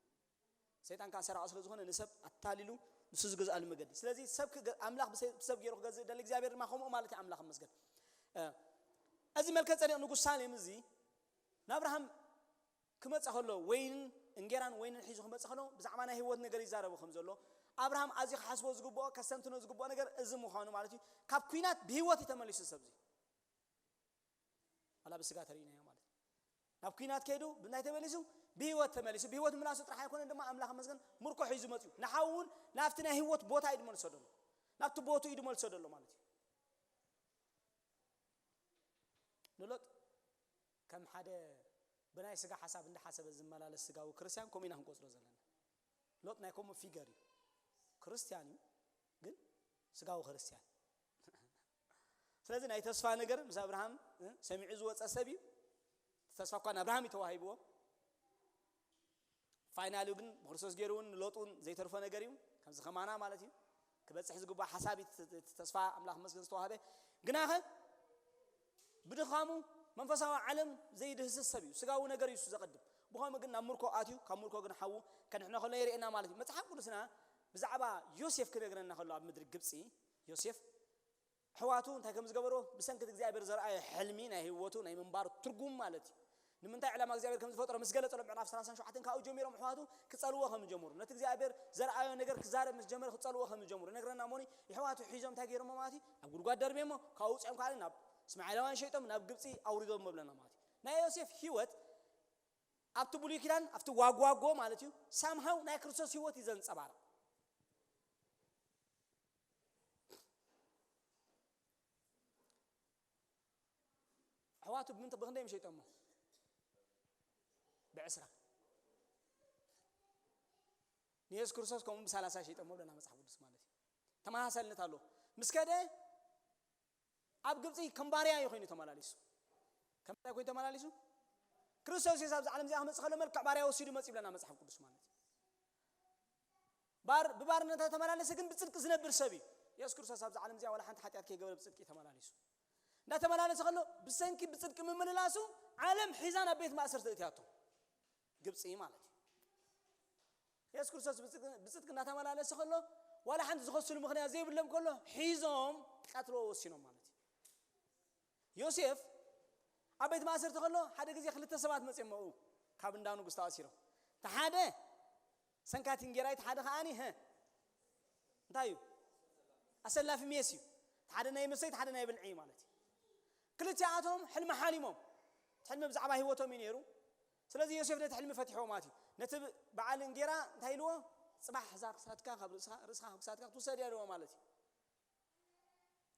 ሰይጣን ከዓ ሰራቂ ስለ ዝኾነ ንሰብ ኣታሊሉ ንሱ ዝገዝኣሉ መገዲ። ስለዚ ሰብ ክገ-፣ ኣምላኽ ብሰ-፣ ብሰብ ገይሩ ክገዝእ ደሊ እግዚኣብሔር ድማ ከምኡ ማለት እዩ። ኣምላኽ ይመስገን። እ፣ እዚ መልከ ጸዴቅ ንጉስ ሳሌም እዚ ንኣብርሃም ክመጽእ ከሎ ወይንን እንጌራን ወይንን ሒዙ ክመጽእ ከሎ ብዛዕባ ናይ ህይወት ነገር ይዛረቡ ከም ዘሎ ኣብርሃም ኣዝዩ ክሓስቦ ዝግብኦ ከስተንትኖ ዝግብኦ ነገር እዚ ምዃኑ ማለት እዩ። ካብ ኲናት ብህይወት እዩ ተመሊሱ ሰብዚ። ዋላ ብስጋ ተርእይናዮ ማለት እዩ። ናብ ኲናት ከይዱ ብናይ ተመሊሱ ብህይወት ተመሊሱ። ብህይወት ምላሱ ጥራሕ ኣይኮነን ድማ ኣምላኽ መስገን ምርኮ ሒዙ መጽዩ። ንሓውን ናብቲ ናይ ህይወት ቦታ እዩ ድመልሶ ደሎ። ናብቲ ቦቱ እዩ ድመልሶ ደሎ ማለት እዩ። ንሎጥ ከም ሓደ ብናይ ስጋ ሓሳብ እንዳሓሰበ ዝመላለስ ስጋዊ ክርስቲያን ከምኡ ኢና ክንቆጽሮ ዘለና። ሎጥ ናይ ከምኡ ፊገር እዩ። ክርስትያን እዩ፣ ግን ስጋዊ ክርስትያን። ስለዚ ናይ ተስፋ ነገር ምስ ኣብርሃም ሰሚዑ ዝወፀ ሰብ እዩ። ተስፋ እኳ ንኣብርሃም እዩ ተዋሂብዎ። ፋይናሊ ግን ብክርስቶስ ገይሩ እውን ንሎጥ እውን ዘይተርፎ ነገር እዩ። ከምዚ ከማና ማለት እዩ። ክበፅሕ ዝግባእ ሓሳብ እዩ። እቲ ተስፋ ኣምላኽ መስገን ዝተዋህበ ግናኸ ብድኻሙ መንፈሳዊ ዓለም ዘይድህስስ ሰብ እዩ። ስጋዊ ነገር እዩ እሱ ዘቐድም። ብኸምኡ ግን ናብ ምርኮ ኣትዩ፣ ካብ ምርኮ ግን ሓዉ ከድሕኖ ከሎ የርእየና ማለት እዩ። መጽሓፍ ቅዱስና ብዛዕባ ዮሴፍ ክነግረና ከሎ ኣብ ምድሪ ግብጺ ዮሴፍ ኣሕዋቱ እንታይ ከም ዝገበሮ ብሰንኪ እግዚኣብሔር ዘርኣዮ ሕልሚ ናይ ህይወቱ ናይ ምንባር ትርጉም ማለት እዩ። ንምንታይ ዕላማ እግዚኣብሔር ከም ዝፈጥሮ ምስ ገለጸሎም ምዕራፍ ሰላሳን ሸውዓተን ካብኡ ጀሚሮም ኣሕዋቱ ክጸልዎ ከም ዝጀምሩ ነቲ እግዚኣብሔር ዘርኣዮ ነገር ክዛረብ ምስ ጀመረ ክጸልዎ ከም ዝጀምሩ ነግረና። እሞኒ ኣሕዋቱ ሒዞም እንታይ ገይሮም ማለት እዩ? ኣብ ጉድጓድ ደርቤሞ ካብኡ ውፅኦም ካልእ ናብ እስማኤላውያን ሸይጦም ናብ ግብፂ ኣውሪዶም መብለና ማለት እዩ። ናይ ዮሴፍ ህይወት ኣብቲ ብሉይ ኪዳን ኣብቲ ዋጓጎ ማለት እዩ ሳምሃው ናይ ክርስቶስ ህይወት እዩ ዘንፀባርቕ። ኣሕዋቱ ብምንት ብክንደይ ምሸይጦሞ? ብዕስራ። ንየሱስ ክርስቶስ ከምኡ ብሳላሳ ሸይጦሞ ብለና መጽሓፍ ቅዱስ ማለት እዩ። ተመሳሳልነት ኣሎ። ምስ ከደ ኣብ ግብፂ ከም ባርያ እዩ ኮይኑ ተመላሊሱ። ከም እንታይ ኮይኑ ተመላሊሱ? ክርስቶስ የሱስ ኣብዚ ዓለም እዚኣ ክመፅእ ከሎ መልክዕ ባርያ ወሲዱ መፂ ብለና መጽሓፍ ቅዱስ ማለት እዩ። ባር ብባርነት ተመላለሰ ግን ብጽድቂ ዝነብር ሰብ እዩ። የሱስ ክርስቶስ ኣብዚ ዓለም እዚኣ ዋላ ሓንቲ ሓጢኣት ከይገበረ ብጽድቂ ተመላሊሱ። እንዳተመላለሰ ከሎ ብሰንኪ ብጽድቂ ምምልላሱ ዓለም ሒዛ ናብ ቤት ማእሰርቲ እትያቶ ግብጺ ማለት እዩ። የሱስ ክርስቶስ ብጽድቂ እንዳተመላለሰ ከሎ ዋላ ሓንቲ ዝኸስሉ ምኽንያት ዘይብሎም ከሎ ሒዞም ቀትሎ ወሲኖም ማለት እዩ። ዮሴፍ ኣብ ቤት ማእሰርቲ ከሎ ሓደ ግዜ ክልተ ሰባት መጽኦም መኡ ካብ እንዳ ንጉስ ተኣሲሮም። ተሓደ ሰንካቲ እንጌራይ ተሓደ ከዓኒ እንታይ እዩ? ኣሰላፊ ሜስ እዩ። ሓደ ናይ መስተይ ሓደ ናይ ብልዒ ማለት እዩ። ክልቲኣቶም ሕልሚ ሓሊሞም። ሕልሚ ብዛዕባ ህይወቶም እዩ ነይሩ። ስለዚ ዮሴፍ ነቲ ሕልሚ ፈትሕዎ ማለት እዩ። ነቲ በዓል እንጌራ እንታይ ኢልዎ? ጽባሕ እዛ ክሳድካ ካብ ርእስኻ ርእስኻ ክሳድካ ክትውሰድ እያ ኢልዎ ማለት እዩ።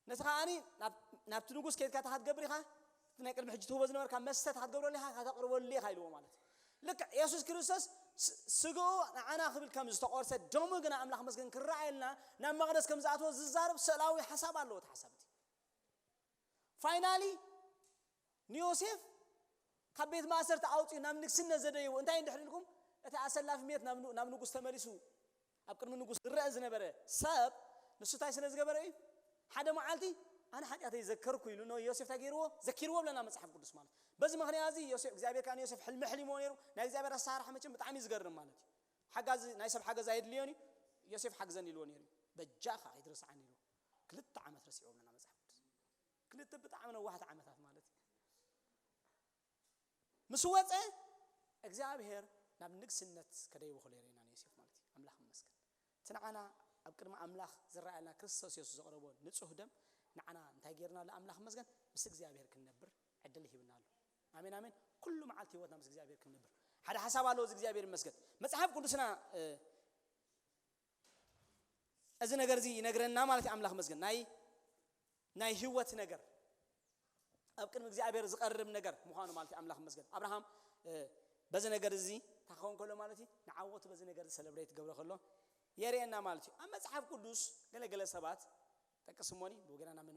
ነቲ ከዓኒ ናብቲ ንጉስ ከይድካ እንታይ ክትገብር ኢኻ? እቲ ናይ ቅድሚ ሕጂ ትህቦ ዝነበርካ መስተ እንታይ ክትገብረሉ ኢኻ? ከተቕርበሉ ኢኻ ኢልዎ ማለት እዩ። ልክዕ የሱስ ክርስቶስ ስግኡ ንዓና ክብል ከም ዝተቆርሰ ደሙ ግና ኣምላኽ መስገን ክረኣየልና ናብ መቕደስ ከም ዝኣትዎ ዝዛረብ ስእላዊ ሓሳብ ኣለዎ። እቲ ሓሳብ እቲ ፋይናሊ ንዮሴፍ ካብ ቤት ማእሰርቲ ኣውፅኡ ናብ ንግስነት ዘደይቡ እንታይ እንድሕር ኢልኩም እቲ ኣሰላፊ ሜት ናብ ንጉስ ተመሊሱ ኣብ ቅድሚ ንጉስ ዝረአ ዝነበረ ሰብ ንሱ እንታይ ስለ ዝገበረ እዩ? ሓደ መዓልቲ ኣነ ሓጢኣተይ ዘከርኩ ኢሉ ንዮሴፍ እንታይ ገይርዎ? ዘኪርዎ ብለና መፅሓፍ ቅዱስ ማለት። በዚ ምኽንያት እዚ ዮሴፍ እግዚኣብሔር ከዓ ንዮሴፍ ሕልሚ ሕሊሞ ነይሩ። ናይ እግዚኣብሔር ኣሰራርሓ መቸም ብጣዕሚ እዩ ዝገርም ማለት እዩ። ሓጋዚ ናይ ሰብ ሓገዝ ኣየድልዮን እዩ። ዮሴፍ ሓግዘን ኢልዎ ነይሩ። በጃኻ ኣይትረስዓን ኢልዎ። ክልተ ዓመት ረሲዕዎ ብለና መፅሓፍ ቅዱስ። ክልተ ብጣዕሚ ነዋሕቲ ዓመታት ማለት እዩ። ምስ ወፀ እግዚኣብሔር ናብ ንግስነት ከደይቡ ከሎ የርእየና ንዮሴፍ ማለት እዩ። ኣምላኽ ይመስገን። እቲ ንዓና ኣብ ቅድሚ ኣምላኽ ዝረኣየልና ክርስቶስ የሱስ ዘቕረቦ ንጹህ ደም ንዓና እንታይ ገይርና ኣሎ? ኣምላኽ ይመስገን። ምስ እግዚኣብሔር ክንነብር ዕድል ሂብና ኣሎ። ኣሜን ኣሜን። ኩሉ መዓልቲ ህይወትና ምስ እግዚኣብሔር ክንነብር ሓደ ሓሳብ ኣለዎ። እዚ እግዚኣብሔር ይመስገን። መጽሓፍ ቅዱስና እዚ ነገር እዚ ይነግረና ማለት ኣምላኽ መስገን ናይ ናይ ህይወት ነገር ኣብ ቅድሚ እግዚኣብሔር ዝቐርብ ነገር ምዃኑ ማለት ኣምላኽ መስገን። ኣብርሃም በዚ ነገር እዚ ታኸውን ከሎ ማለት እዩ ንዓወቱ በዚ ነገር እዚ ሰለብሬት ገብረ ከሎ የርእየና ማለት እዩ። ኣብ መጽሓፍ ቅዱስ ገለገለ ሰባት ጠቅስ እሞኒ ብገና ናብ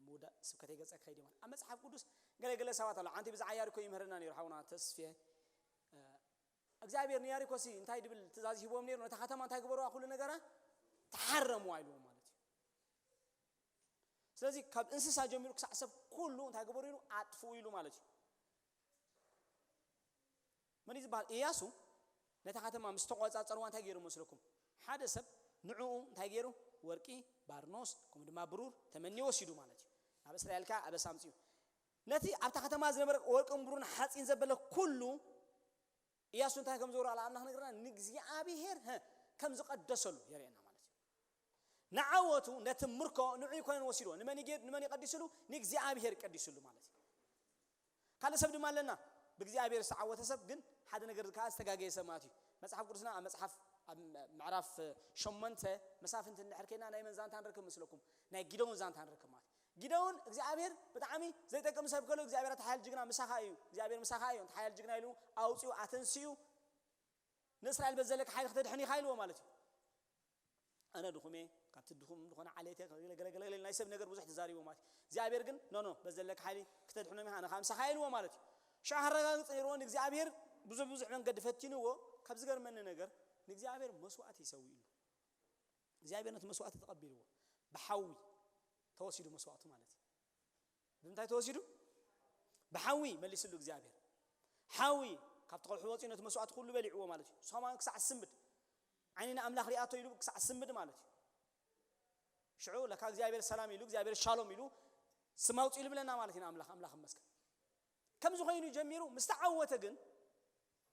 ምውዳእ ስብከተይ ገጸ ክኸይድ ማለት ኣብ መጽሓፍ ቅዱስ ገለገለ ሰባት ኣሎ። ዓንቲ ብዛዓ ያሪኮ ይምህረና ነይሩ ሓውና ተስፍየ እግዚኣብሔር ንያሪኮሲ እንታይ ድብል ትእዛዝ ሂቦም ነይሩ? ነታ ከተማ እንታይ ግበርዋ? ኩሉ ነገራ ተሓረምዋ ኢልዎ ማለት እዩ። ስለዚ ካብ እንስሳ ጀሚሩ ክሳዕ ሰብ ኩሉ እንታይ ግበሩ ኢሉ? ኣጥፍኡ ኢሉ ማለት እዩ። መን እዩ ዝበሃል? እያሱ ነታ ከተማ ምስ ተቆጻጸርዋ እንታይ ገይሩ መስለኩም? ሓደ ሰብ ንዕኡ እንታይ ገይሩ? ወርቂ፣ ባርኖስ፣ ከምኡ ድማ ብሩር ተመኒ ወሲዱ ማለት እዩ። ናብ እስራኤል ከኣ ኣበሳ ኣምጺኡ። ነቲ ኣብታ ከተማ ዝነበረ ወርቅን ብሩርን ሓጺን ዘበለ ኩሉ እያሱ እንታይ ከም ዝገብሮ ኣምላኽ ነግርና ንእግዚኣብሔር ከም ዝቀደሰሉ የርእየና ማለት እዩ። ንዓወቱ ነቲ ምርኮ ንዑ ይኮነን ወሲድዎ ንመን ይጌድ ንመን ይቀዲስሉ ንእግዚኣብሔር ቀዲስሉ ማለት እዩ። ካልእ ሰብ ድማ ኣለና ብእግዚኣብሔር ዝተዓወተ ሰብ ግን ሓደ ነገር ከዓ ዝተጋገየ ሰብ ማለት እዩ። መጽሓፍ ቅዱስና ኣብ መጽሓፍ ኣብ ምዕራፍ ሸሞንተ መሳፍንቲ እንድሕር ከይና ናይ መን ዛንታ ንረክብ ምስለኩም ናይ ጊደውን ዛንታ ንረክብ ማለት እዩ። ጊደውን እግዚኣብሔር ብጣዕሚ ዘይጠቅም ሰብ ከሎ እግዚኣብሔር ኣቲ ሓያል ጅግና ምሳኻ እዩ እግዚኣብሔር ምሳኻ እዩ ኣቲ ሓያል ጅግና ኢሉ ኣውፅኡ ኣተንስኡ ንእስራኤል በዘለካ ሓይሊ ክተድሕን ኢኻ ኢልዎ ማለት እዩ። ኣነ ድኹም እየ፣ ካብቲ ድኹም ዝኾነ ዓሌት እየ፣ ገለገለገለ ናይ ሰብ ነገር ብዙሕ ተዛሪቦ ማለት እዩ። እግዚኣብሔር ግን ኖ ኖ፣ በዚ ዘለካ ሓይሊ ክተድሕኖም ኢኻ፣ ኣነ ከዓ ምሳኻ ኢልዎ ማለት እዩ። ሽዑ ከረጋግጽ ነይርዎ ንእግዚኣብሔር፣ ብዙሕ ብዙሕ መንገዲ ፈቲንዎ። ካብ ዝገርመኒ ነገር ንእግዚኣብሔር መስዋእቲ ይሰውእሉ። እግዚኣብሔር ነቲ መስዋእቲ ተቐቢልዎ፣ ብሓዊ ተወሲዱ መስዋእቱ ማለት እዩ። ብምንታይ ተወሲዱ? ብሓዊ መሊስሉ እግዚኣብሔር። ሓዊ ካብቲ ከውሒ ወፂኡ ነቲ መስዋእቲ ኩሉ በሊዕዎ ማለት እዩ። ንሱ ከማን ክሳዕ ዝስምብድ፣ ዓይኒ ንኣምላኽ ሪኣቶ ኢሉ ክሳዕ ዝስምብድ ማለት እዩ። ሽዑ ለካ እግዚኣብሔር ሰላም ኢሉ፣ እግዚኣብሔር ሻሎም ኢሉ ስም ኣውፅኡ ይብለና ማለት እዩ። ንኣምላኽ ኣምላኽ ይመስገን። ከምዚ ኮይኑ ጀሚሩ ምስ ተዓወተ ግን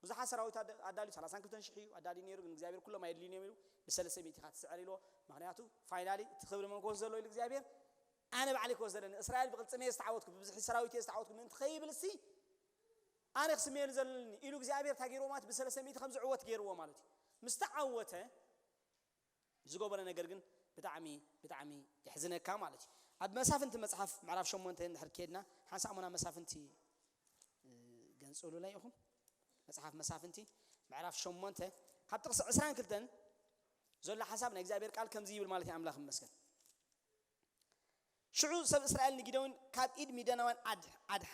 ብዙሓት ሰራዊት ኣዳልዩ፣ ሰላሳን ክልተን ሽሕ እዩ ኣዳልዩ ነይሩ። ግን እግዚኣብሔር ኩሎም ኣየድልዩን እዮም ኢሉ፣ ብሰለስተ ሚእቲ ኢኻ ትስዕር ኢልዎ። ምክንያቱ ፋይናሊ እቲ ክብሪ መን ክወስድ ዘሎ ኢሉ እግዚኣብሔር፣ ኣነ ባዕለይ ክወስድ ዘለኒ፣ እስራኤል ብቕልፅመ እየ ዝተዓወትኩ፣ ብብዝሒ ሰራዊት እየ ዝተዓወትኩ ምእንቲ ከይብል ሲ ኣነ ክስመየሉ ዘለኒ ኢሉ እግዚኣብሔር እንታይ ገይርዎ ማለት፣ ብሰለስተ ሚእቲ ከም ዝዕወት ገይርዎ ማለት እዩ። ምስ ተዓወተ ዝገበረ ነገር ግን ብጣዕሚ ብጣዕሚ የሕዝነካ ማለት እዩ። ኣብ መሳፍንቲ መጽሓፍ ምዕራፍ ሸሞንተ እንድሕር ከድና፣ ሓንሳእ እሞ ናብ መሳፍንቲ፣ እ፣ ገንጽሉለይ ኢኹም። መጽሓፍ መሳፍንቲ ምዕራፍ ሸሞንተ ካብ ጥቕሲ ዕስራን ክልተን ዘሎ ሓሳብ ናይ እግዚኣብሔር ቃል ከምዚ ይብል ማለት እዩ። ኣምላኽ ይመስገን። ሽዑ ሰብ እስራኤል ንጊደውን ካብ ኢድ ሚድያናውያን ኣድ-፣ ኣድ-፣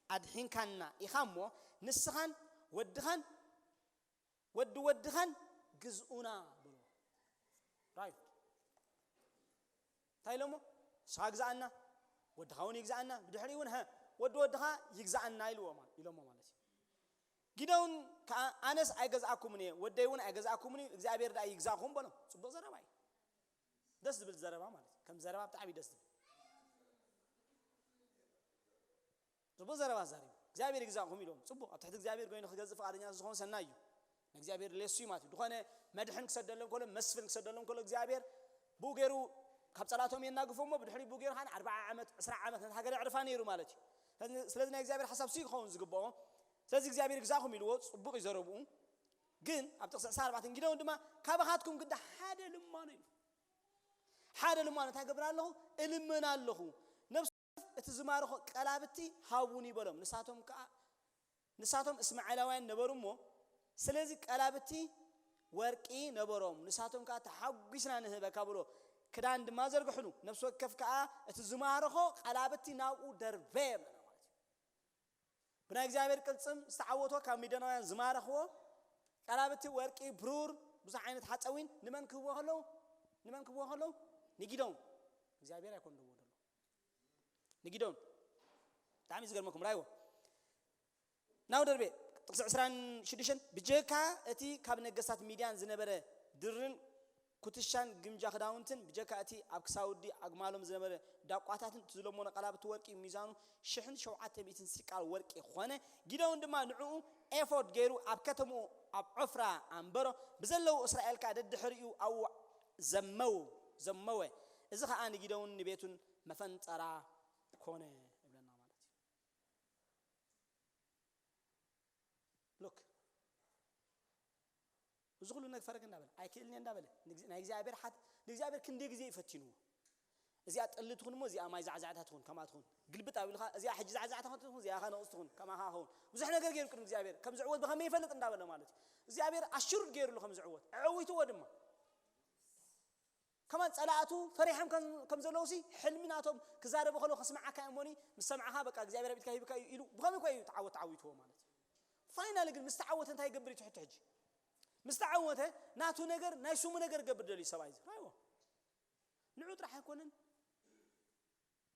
ኣድሒንካና ኢኻ እሞ ንስኻን ወድኻን ወዲ ወድኻን ግዝኡና በሎ። ራዩ እንታይ ኢሎሞ? ንስኻ ግዛኣና፣ ወድኻ እውን ይግዛኣና፣ ብድሕሪ እውን፣ "ሀ፣ ወዲ ወድኻ ይግዛኣና" ኢልዎ ማ-፣ ኢሎሞ ማለት እዩ። ጊደውን ከኣ፣ "ኣነስ ኣይገዝኣኩምን እየ፣ ወደይ እውን ኣይገዝኣኩምን እዩ፣ እግዚኣብሔር ደኣ ይግዛእኹም" በሎም። ጽቡቕ ዘረባ እዩ። ደስ ዝብል ዘረባ ማለት እዩ። ከም ዘረባ ብጣዕሚ ደስ ዝብል። ጽቡቕ ዘረባ ዛሪቡ። "እግዚኣብሔር ይግዛእኹም" ኢሎም። ጽቡቕ፣ ኣብ ትሕቲ እግዚኣብሔር ኮይኑ ክገዝእ ፍቓደኛ ዝኾን ሰናይ እዩ። ንእግዚኣብሔር ሌሱ እዩ ማለት እዩ። ዝኾነ መድሕን ክሰደሎም ከሎ፣ መስፍን ክሰደሎም ከሎ እግዚኣብሔር ብኡ ገይሩ ካብ ጸላእቶም የናግፎ እሞ፣ ብድሕሪ ብኡ ገይሩ ከዓ ኣርብዓ ዓመት፣ ዕስራ ዓመት ነታ ሃገር የዕርፋ ነይሩ ማለት እዩ። ስለዚ፣ ስለዚ ናይ እግዚኣብሔር ሓሳብ ሲ ክኸውን ዝግብኦ። ስለዚ እግዚኣብሔር ይግዛእኹም ኢልዎ፣ ጽቡቕ እዩ ዘረብኡ። ግን ኣብ ጥቕሲ ዕስራን ኣርባዕተን ጊደውን ድማ፣ "ካባኻትኩም ግዳ ሓደ ልማኖ" ኢሉ። "ሓደ ልማኖ እንታይ ገብር ኣለኹ? እልምን ኣለኹ። ነብሱ እቲ ዝማርኾ ቀላብቲ ሃቡኒ" በሎም። ንሳቶም ከኣ፣ ንሳቶም እስማኤላውያን ነበሩ እሞ፣ ስለዚ ቀላብቲ ወርቂ ነበሮም። ንሳቶም ከኣ "ተሓጒስና ንህበካ" ብሎ፣ ክዳን ድማ ዘርግሕሉ። ነፍሲ ወከፍ ከኣ እቲ ዝማርኾ ቀላብቲ ናብኡ ደርበ በለ ማለት እዩ። ብናይ እግዚኣብሔር ቅልጽም ዝተዓወቶ ካብ ሚድያናውያን ዝማረኽዎ ቀላብቲ ወርቂ፣ ብሩር፣ ብዙሕ ዓይነት ሓፀዊን ንመን ክህብዎ ከለዉ? ንመን ክህብዎ ከለዉ? ንጊደውን። እግዚኣብሔር ኣይኮን ደዎ ደሎ። ንጊደውን። ብጣዕሚ ዝገርመኩም ራይዎ። ናው ደርቤ፣ ጥቕሲ ዕስራን ሽዱሽተን፣ ብጀካ እቲ ካብ ነገስታት ሚድያን ዝነበረ ድርን ኩትሻን ግምጃ ክዳውንትን፣ ብጀካ እቲ ኣብ ክሳውዲ ኣግማሎም ዝነበረ ዳቋታትን፣ እቲ ዝለመኖ ቀላብቲ ወርቂ ሚዛኑ ሽሕን ሸውዓተ ሚእትን ሲቃል ወርቂ ኾነ። ጊደውን ድማ ንዕኡ ኤፎድ ገይሩ ኣብ ከተምኡ ኣብ ዖፍራ ኣንበሮ፣ ብዘለዉ እስራኤል ከኣ ደድሕሪኡ ኣብኡ ዘመው-፣ ዘመወ። እዚ ኸኣ ንጊደውን ንቤቱን መፈንጠራ ኮነ ይብለና ማለት እዩ። ሉክ፣ እዚ ኩሉ ነገር ፈረግ እንዳበለ፣ ኣይክእልን እየ እንዳበለ፣ ንግዚ-፣ ናይ እግዚኣብሔር ሓት-፣ ንእግዚኣብሔር ክንደይ ግዜ እዩ ፈቲንዎ። እዚኣ ጠሊ ትኹን እሞ እዚኣ ማይ ዛዕዛዕታ ትኹን፣ ከምኣ ትኹን። ግልብጥ ኣቢልካ፣ እዚኣ ሕጂ ዛዕዛዕታ ትኹን፣ እዚኣ ኸ ነቕጽ ትኹን፣ ከማኻ ኸውን። ብዙሕ ነገር ገይሩ ቅድሚ እግዚኣብሔር። ከም ዝዕወት ብኸመይ ይፈልጥ እንዳበለ ማለት እዩ። እግዚኣብሔር ኣሽሩድ ገይሩሉ ከም ዝዕወት። ኣዕዊትዎ ድማ። ከማን ጸላእቱ ፈሪሖም ከም፣ ከም ዘለዉ ሲ፣ ሕልሚ ናቶም ክዛረቡ ከለዉ ከስምዓካ እየ እሞኒ፣ ምስ ሰምዓኻ በቃ እግዚኣብሔር ኣብ ኢድካ ሂብካ እዩ ኢሉ፣ ብኸመይ እኳ እዩ ተዓወት ተዓዊትዎ ማለት እዩ። ፋይናሊ ግን ምስ ተዓወተ እንታይ ይገብር እዩ ትሕቲ ሕጂ? ምስ ተዓወተ ናቱ ነገር፣ ናይ ስሙ ነገር ክገብር ደልዩ ሰብኣይ እዚ። ራይዎ። ንዑ ጥራሕ ኣይኮነን፣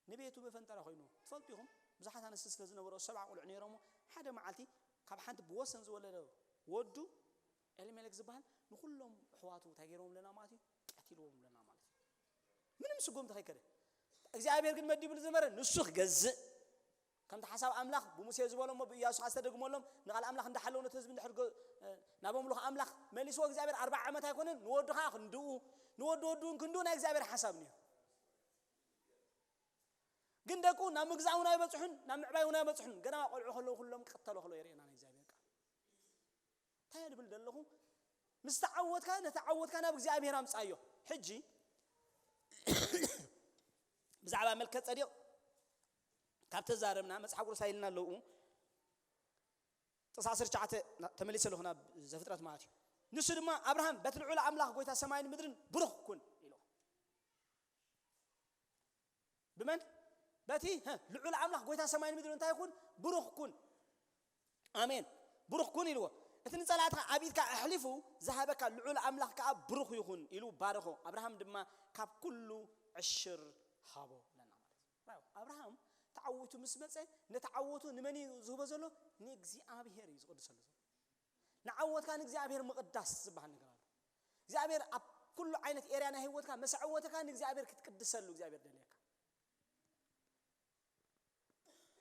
ንቤቱ መፈንጠራ ኮይንዎ። ትፈልጡ ኢኹም፣ ብዙሓት ኣንስቲ ስለ ዝነበሮ ሰብዓ ቆልዑ ነይሮሞ፣ ሓደ መዓልቲ ካብ ሓንቲ ብወሰን ዝወለደ ወዱ ኤሊሜሌክ ዝበሃል ንኹሎም ኣሕዋቱ እንታይ ገይሮም ኣለና ማለት እዩ? ቀቲልዎም ኣለና ማለት እዩ። ምንም ስጉምቲ ከይከደ። እግዚኣብሔር ግን መዲብሉ ዝነበረ ንሱ ክገዝእ። ከምቲ ሓሳብ ኣምላኽ ብሙሴ ዝበሎ እሞ ብኢያሱ ኸዓ ዝተደግመሎም፣ ንቓል ኣምላኽ እንዳሓለዉ ነቲ ህዝቢ እንድሕር ገ-፣ እ፣ ናብ ኣምልኾ ኣምላኽ መሊስዎ እግዚኣብሔር ኣርብዓ ዓመት ኣይኮነን፣ ንወዱ ኸዓ ክንድኡ፣ ንወዱ ወዱ እውን ክንድኡ ናይ እግዚኣብሔር ሓሳብ ነይሩ። ግን ደቁ ናብ ምግዛእ እውን ኣይበጽሑን፣ ናብ ምዕባይ እውን ኣይበጽሑን። ገና ቆልዑ ከለዉ ኩሎም ክቅተሉ ከለዉ የርእየና ናይ እግዚኣብሔር ቃል። እንታይ እየ ድብል ዘለኹ? ምስ ተዓወትካ፣ ነቲ ዓወትካ ናብ እግዚኣብሔር ኣምጻዮ። ሕጂ ብዛዕባ መልከ ጸዲቕ ካብ ተዛረብና፣ መጽሓፍ ቅዱስ ኣይልና ኣለዉ። ጥቕሲ ዓሰርተ ትሽዓተ ና-፣ ተመሊሰ ኣለኹ ናብ ዘፍጥረት ማለት እዩ። ንሱ ድማ፣ "ኣብርሃም በቲ ልዑል ኣምላኽ ጐይታ ሰማይን ምድርን ብሩኽ ኩን" ብመን? በቲ ልዑል ኣምላኽ ጎይታ ሰማይን ምድሪ እንታይ ይኹን? ብሩኽ ኩን። ኣሜን። ብሩኽ ኩን ኢልዎ። እቲ ንጸላእትኻ ኣብ ኢድካ ኣሕሊፉ ዝሃበካ ልዑል ኣምላኽ ከኣ ብሩኽ ይኹን ኢሉ ባረኾ። ኣብርሃም ድማ ካብ ኩሉ ዕሽር ሃቦ። ለና ማለት እዩ። ኣብርሃም ተዓዊቱ ምስ መጸ ነቲ ዓወቱ ንመን እዩ ዝህቦ ዘሎ? ንእግዚኣብሔር እዩ ዝቕድሰሉ ዘሎ። ንዓወትካ ንእግዚኣብሔር ምቕዳስ ዝበሃል ነገር ኣሎ። እግዚኣብሔር ኣብ ኩሉ ዓይነት ኤርያ ናይ ህይወትካ መሰዐወትካ ንእግዚኣብሔር ክትቅድሰሉ እግዚኣብሔር ደልየካ።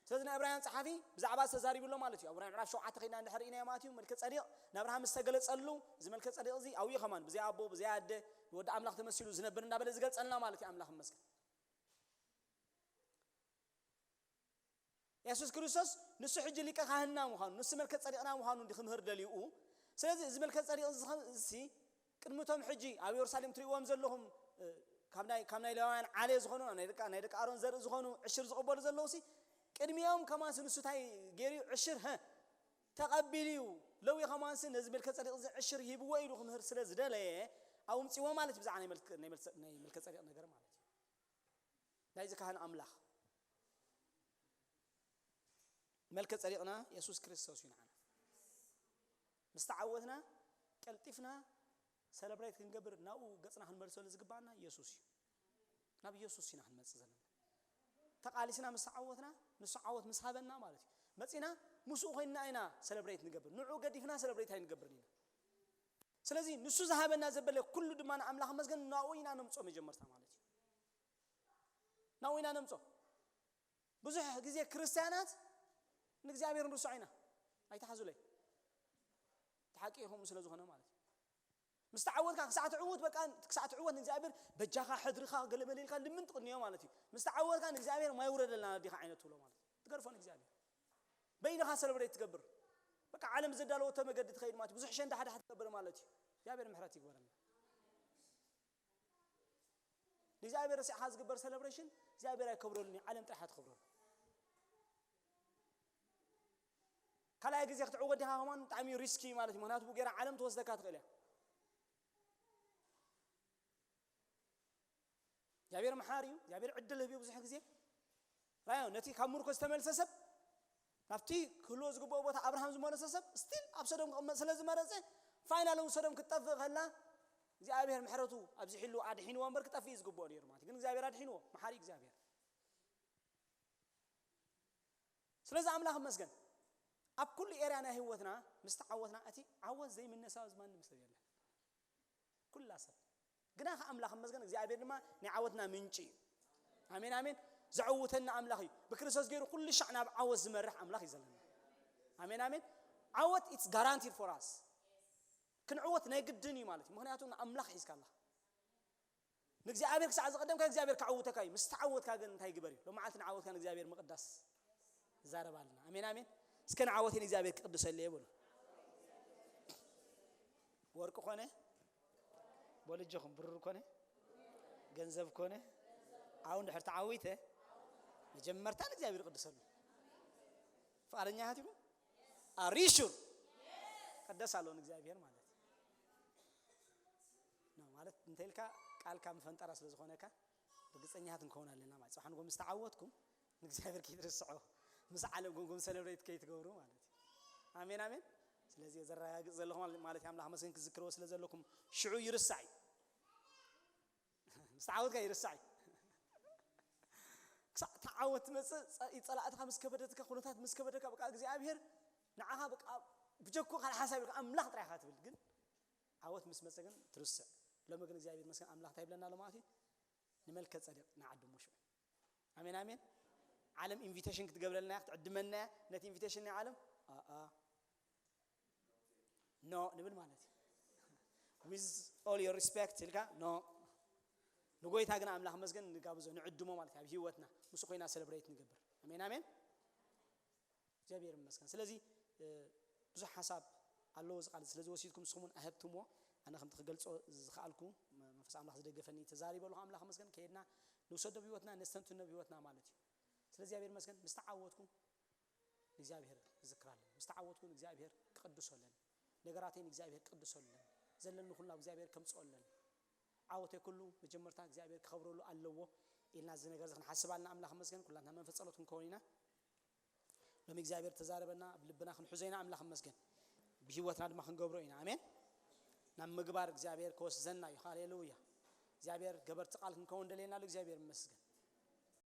ስለዚ ናይ ዕብራውያን ጸሓፊ ብዛዕባ ዝተዛሪቡ ኣሎ ማለት እዩ። ዕብራውያን ምዕራፍ ሸውዓተ ከይድና እንድሕር ኢና ማለት እዩ። መልከ ጸዲቕ ንኣብርሃም ዝተገለጸሉ፣ እዚ መልከ ጸዲቕ እዚ ኣብኡ ከማን ብዘይ ኣቦ ብዘይ ኣደ ንወዲ ኣምላኽ ተመሲሉ ዝነብር እንዳበለ ዝገልጸልና ማለት እዩ። ኣምላኽ ይመስገን። የሱስ ክርስቶስ ንሱ ሕጂ ሊቀ ካህንና ምዃኑ፣ ንሱ መልከ ጸዲቕና ምዃኑ እንዲ ክምህር ደልዩ። ስለዚ እዚ መልከ ጸዲቕ እዚ ኸ-፣ እዚ ቅድሚ እቶም ሕጂ ኣብ የሩሳሌም ትርእይዎም ዘለኹም፣ እ፣ ካብ ናይ፣ ካብ ናይ ሌዋውያን ዓሌ ዝኾኑ፣ ናይ ደቂ፣ ናይ ደቂ ኣሮን ዘርኢ ዝኾኑ ዕሽር ዝቕበሉ ዘለዉ ሲ፣ ቅድሚኦም ከማንሲ ንሱ እንታይ ገይሩ እዩ? ዕሽር፣ ሀ፣ ተቐቢሉ እዩ። ለዊ ከማንሲ ነዚ መልከ ጸዲቕ እዚ ዕሽር ሂብዎ ኢሉ ክምህር ስለ ዝደለየ፣ ኣውምጺዎ ማለት እዩ ብዛዕባ ናይ መልከ-፣ ናይ መልከ-፣ ናይ መልከ ጸዲቕ ነገር ማለት እዩ። ናይዚ ካህን ኣምላኽ። መልከ ጸዲቕና የሱስ ክርስቶስ እዩ ንዓና። ምስ ተዓወትና ቀልጢፍና ሰለብሬት ክንገብር ናብኡ ገጽና ክንመልሰሉ ዝግባኣና የሱስ እዩ። ናብ የሱስ ኢና ክንመጽእ ዘለና። ተቓሊስና ምስ ተዓወትና፣ ንሱ ዓወት ምስ ሃበና ማለት እዩ። መጺና ምስኡ ኮይንና ኢና ሰለብሬት ንገብር። ንዕኡ ገዲፍና ሰለብሬት ኣይንገብርን ኢና። ስለዚ ንሱ ዝሃበና ዘበለ ኩሉ ድማ ንኣምላኽ መስገን ናብኡ ኢና ነምጾ መጀመርታ ማለት እዩ። ናብኡ ኢና ነምጾ። ብዙሕ ግዜ ክርስትያናት ንእግዚኣብሔር ንርስዖ ኢና። ኣይትሓዙለይ። እቲ ሓቂ ከምኡ ስለ ዝኾነ ማለት እዩ። ምስ ተዓወትካ ክሳዕ ትዕውት፣ በቃ ክሳዕ ትዕወት ንእግዚኣብሔር በጃኻ፣ ሕድርኻ፣ ገለ መለ ኢልካ ልምን ትቕንዮ ማለት እዩ። ምስ ተዓወትካ ንእግዚኣብሔር ማይ ውረደልና ኣዲኻ ዓይነት ትብሎ ማለት እዩ። ትገርፎ ንእግዚኣብሔር። በይንኻ ሰለብሬት ትገብር። በቃ ዓለም ዘዳለወቶ መገዲ ትኸይድ ማለት እዩ። ብዙሕ ሸንዳሕዳሕ ትገብር ማለት እዩ። እግዚኣብሔር ምሕረት ይግበረልና። ንእግዚኣብሔር ረሲዕኻ ዝግበር ሰለብሬሽን እግዚኣብሔር ኣይከብረሉን እዩ፣ ዓለም ጥራሕ ትኸብረሉ። ካልኣይ ግዜ ክትዕወት ዲኻ ከማን ብጣዕሚ ሪስኪ ማለት እዩ። ምኽንያቱ ብኡ ገይራ ዓለም ትወስደካ ትኽእል እያ። እግዚኣብሔር መሓሪ እዩ። እግዚኣብሔር ዕድል ህብ እዩ ብዙሕ ግዜ። ራዮ ነቲ ካብ ምርኮ ዝተመልሰ ሰብ ናብቲ ክህልዎ ዝግብኦ ቦታ ኣብርሃም ዝመለሰ ሰብ ስቲል ኣብ ሰዶም ክቕመጥ ስለ ዝመረጸ ፋይናል እውን ሰዶም ክትጠፍእ ከላ እግዚኣብሔር ምሕረቱ ኣብዚሕሉ ኣድሒንዎ እምበር ክጠፍእ እዩ ዝግብኦ ነይሩ ማለት እዩ። ግን እግዚኣብሔር ኣድሒንዎ። መሓሪ እግዚኣብሔር። ስለዚ ኣምላኽ ይመስገን። ኣብ ኩሉ ኤርያ ናይ ህይወትና ምስ ተዓወትና እቲ ዓወት ዘይምነሳው ዝማንም ሰብ የለን። ኩላ ሰብ ግና ከ ኣምላኽ ይመስገን። እግዚኣብሔር ድማ ናይ ዓወትና ምንጪ እዩ። ኣሜን ኣሜን። ዘዕውተና ኣምላኽ እዩ። ብክርስቶስ ገይሩ ኩሉ ሻዕ ናብ ዓወት ዝመርሕ ኣምላኽ እዩ ዘለና። ኣሜን ኣሜን። ዓወት it's guaranteed for us። ክንዕወት ናይ ግድን እዩ ማለት እዩ። ምኽንያቱ ንኣምላኽ ሒዝካ ኣለኻ። ንእግዚኣብሔር ክሳዕ ዝቐደምካ እግዚኣብሔር ከዕውተካ እዩ። ምስ ተዓወትካ ግን እንታይ ግበር እዩ? ሎማዓልቲ ንዓወትካ ንእግዚኣብሔር ምቕዳስ ይዛረብ ኣለና። ኣሜን ኣሜን። እስከ ንዓወተይ ንእግዚኣብሔር ክቕድሰሉ እየ በሉ። ወርቂ ኮነ፣ በሉ እጆኹም፣ ብሩር ኮነ፣ ገንዘብ ኮነ፣ ኣብኡ እንድሕር ተዓዊተ መጀመርታ ንእግዚኣብሔር ይቕድሰሉ። ፍቓደኛታት ኢኹም? ኣር ዩ ሹር? ቅደስ ኣለዎ ንእግዚኣብሔር ማለት እዩ። ኖ፣ ማለት እንተ ኢልካ ቃልካ መፈንጠራ ስለ ዝኾነካ ርግጸኛታት ንከውን ኣለና ማለት። ጽባሕ ንጎ ምስ ተዓወትኩም ንእግዚኣብሔር ከይትርስዖ፣ ምስ ዓለም ጎንጎም ሰለብሬት ከይትገብሩ ማለት እዩ። ኣሜን ኣሜን። ስለዚ ዘረጋግጽ ዘለኹም ማለት፣ ማለት ኣምላኽ መስገን ክዝክርዎ ስለ ዘለኩም ሽዑ ይርሳዕ እዩ። ምስ ተዓወትካ ይርሳዕ እዩ። ክሳዕ ተዓወት ትመጽእ፣ ጸ-፣ ጸላእትኻ ምስ ከበደትካ፣ ኩነታት ምስ ከበደካ፣ በቃ እግዚኣብሔር ንዓኻ በቃ ብጀኮ ካልእ ሓሳብ ኢልካ ኣምላኽ ጥራይ ኢኻ ትብል። ግን ዓወት ምስ መጸ ግን ትርስዕ። ሎሚ ግን እግዚኣብሔር ይመስገን ኣምላኽ እንታይ ይብለና ኣሎ ማለት እዩ? ንመልከ ጸዴቅ ንዓድሞ ሽዑ። ኣሜን ኣሜን። ዓለም ኢንቪቴሽን ክትገብረልና እያ፣ ክትዕድመና እያ። ነቲ ኢንቪቴሽን ናይ ዓለም ኣኣ ኖ ንብል ማለት እዩ። With all your respect ኢልካ ኖ። ንጎይታ ግን ኣምላኽ መስገን ንጋብዞ፣ ንዕድሞ ማለት እዩ። ኣብ ህይወትና ምስ ኮይና ሰለብሬት ንገብር። ኣሜን ኣሜን። እግዚኣብሔር ይመስገን። ስለዚ እ፣ ብዙሕ ሓሳብ ኣለዎ እዚ ቃል ስለ ዝወሲድኩም ንስኹም እውን ኣህብትምዎ። ኣነ ከምቲ ክገልጾ ዝኸኣልኩ መ-፣ መንፈስ ኣምላኽ ዝደገፈኒ ተዛሪበ ኣለኹ። ኣምላኽ መስገን ከየድና ንውሰዶ ብህይወትና ነስተንትኖ ብህይወትና ማለት እዩ። ስለዚ እግዚኣብሔር ይመስገን ምስ ተዓወትኩ ንእግዚኣብሔር ክዝክር ኣለኒ። ምስ ተዓወትኩ ንእግዚኣብሔር ክቕድሶ ኣለኒ። ነገራተይ ንእግዚኣብሔር ክቕድሶ ኣለኒ። ዘለኒ ኩሉ ናብ እግዚኣብሔር ከምጽኦ ኣለኒ። ዓወተይ ኩሉ መጀመርታ እግዚኣብሔር ክኸብረሉ ኣለዎ። ኢልና እዚ ነገር እዚ ክንሓስብ ኣለና። ኣምላኽ መስገን ኩላትና መንፈስ ጸሎት ክንከውን ኢና። ሎሚ እግዚኣብሔር ተዛረበና፣ ኣብ ልብና ክንሕዞ ኢና። ኣምላኽ መስገን ብህይወትና ድማ ክንገብሮ ኢና። ኣሜን። ናብ ምግባር እግዚኣብሔር ክወስዘና እዩ። ሃሌሉያ። እግዚኣብሔር ገበርቲ ቃል ክንከውን ደልየና ኣሎ። እግዚኣብሔር መስገን።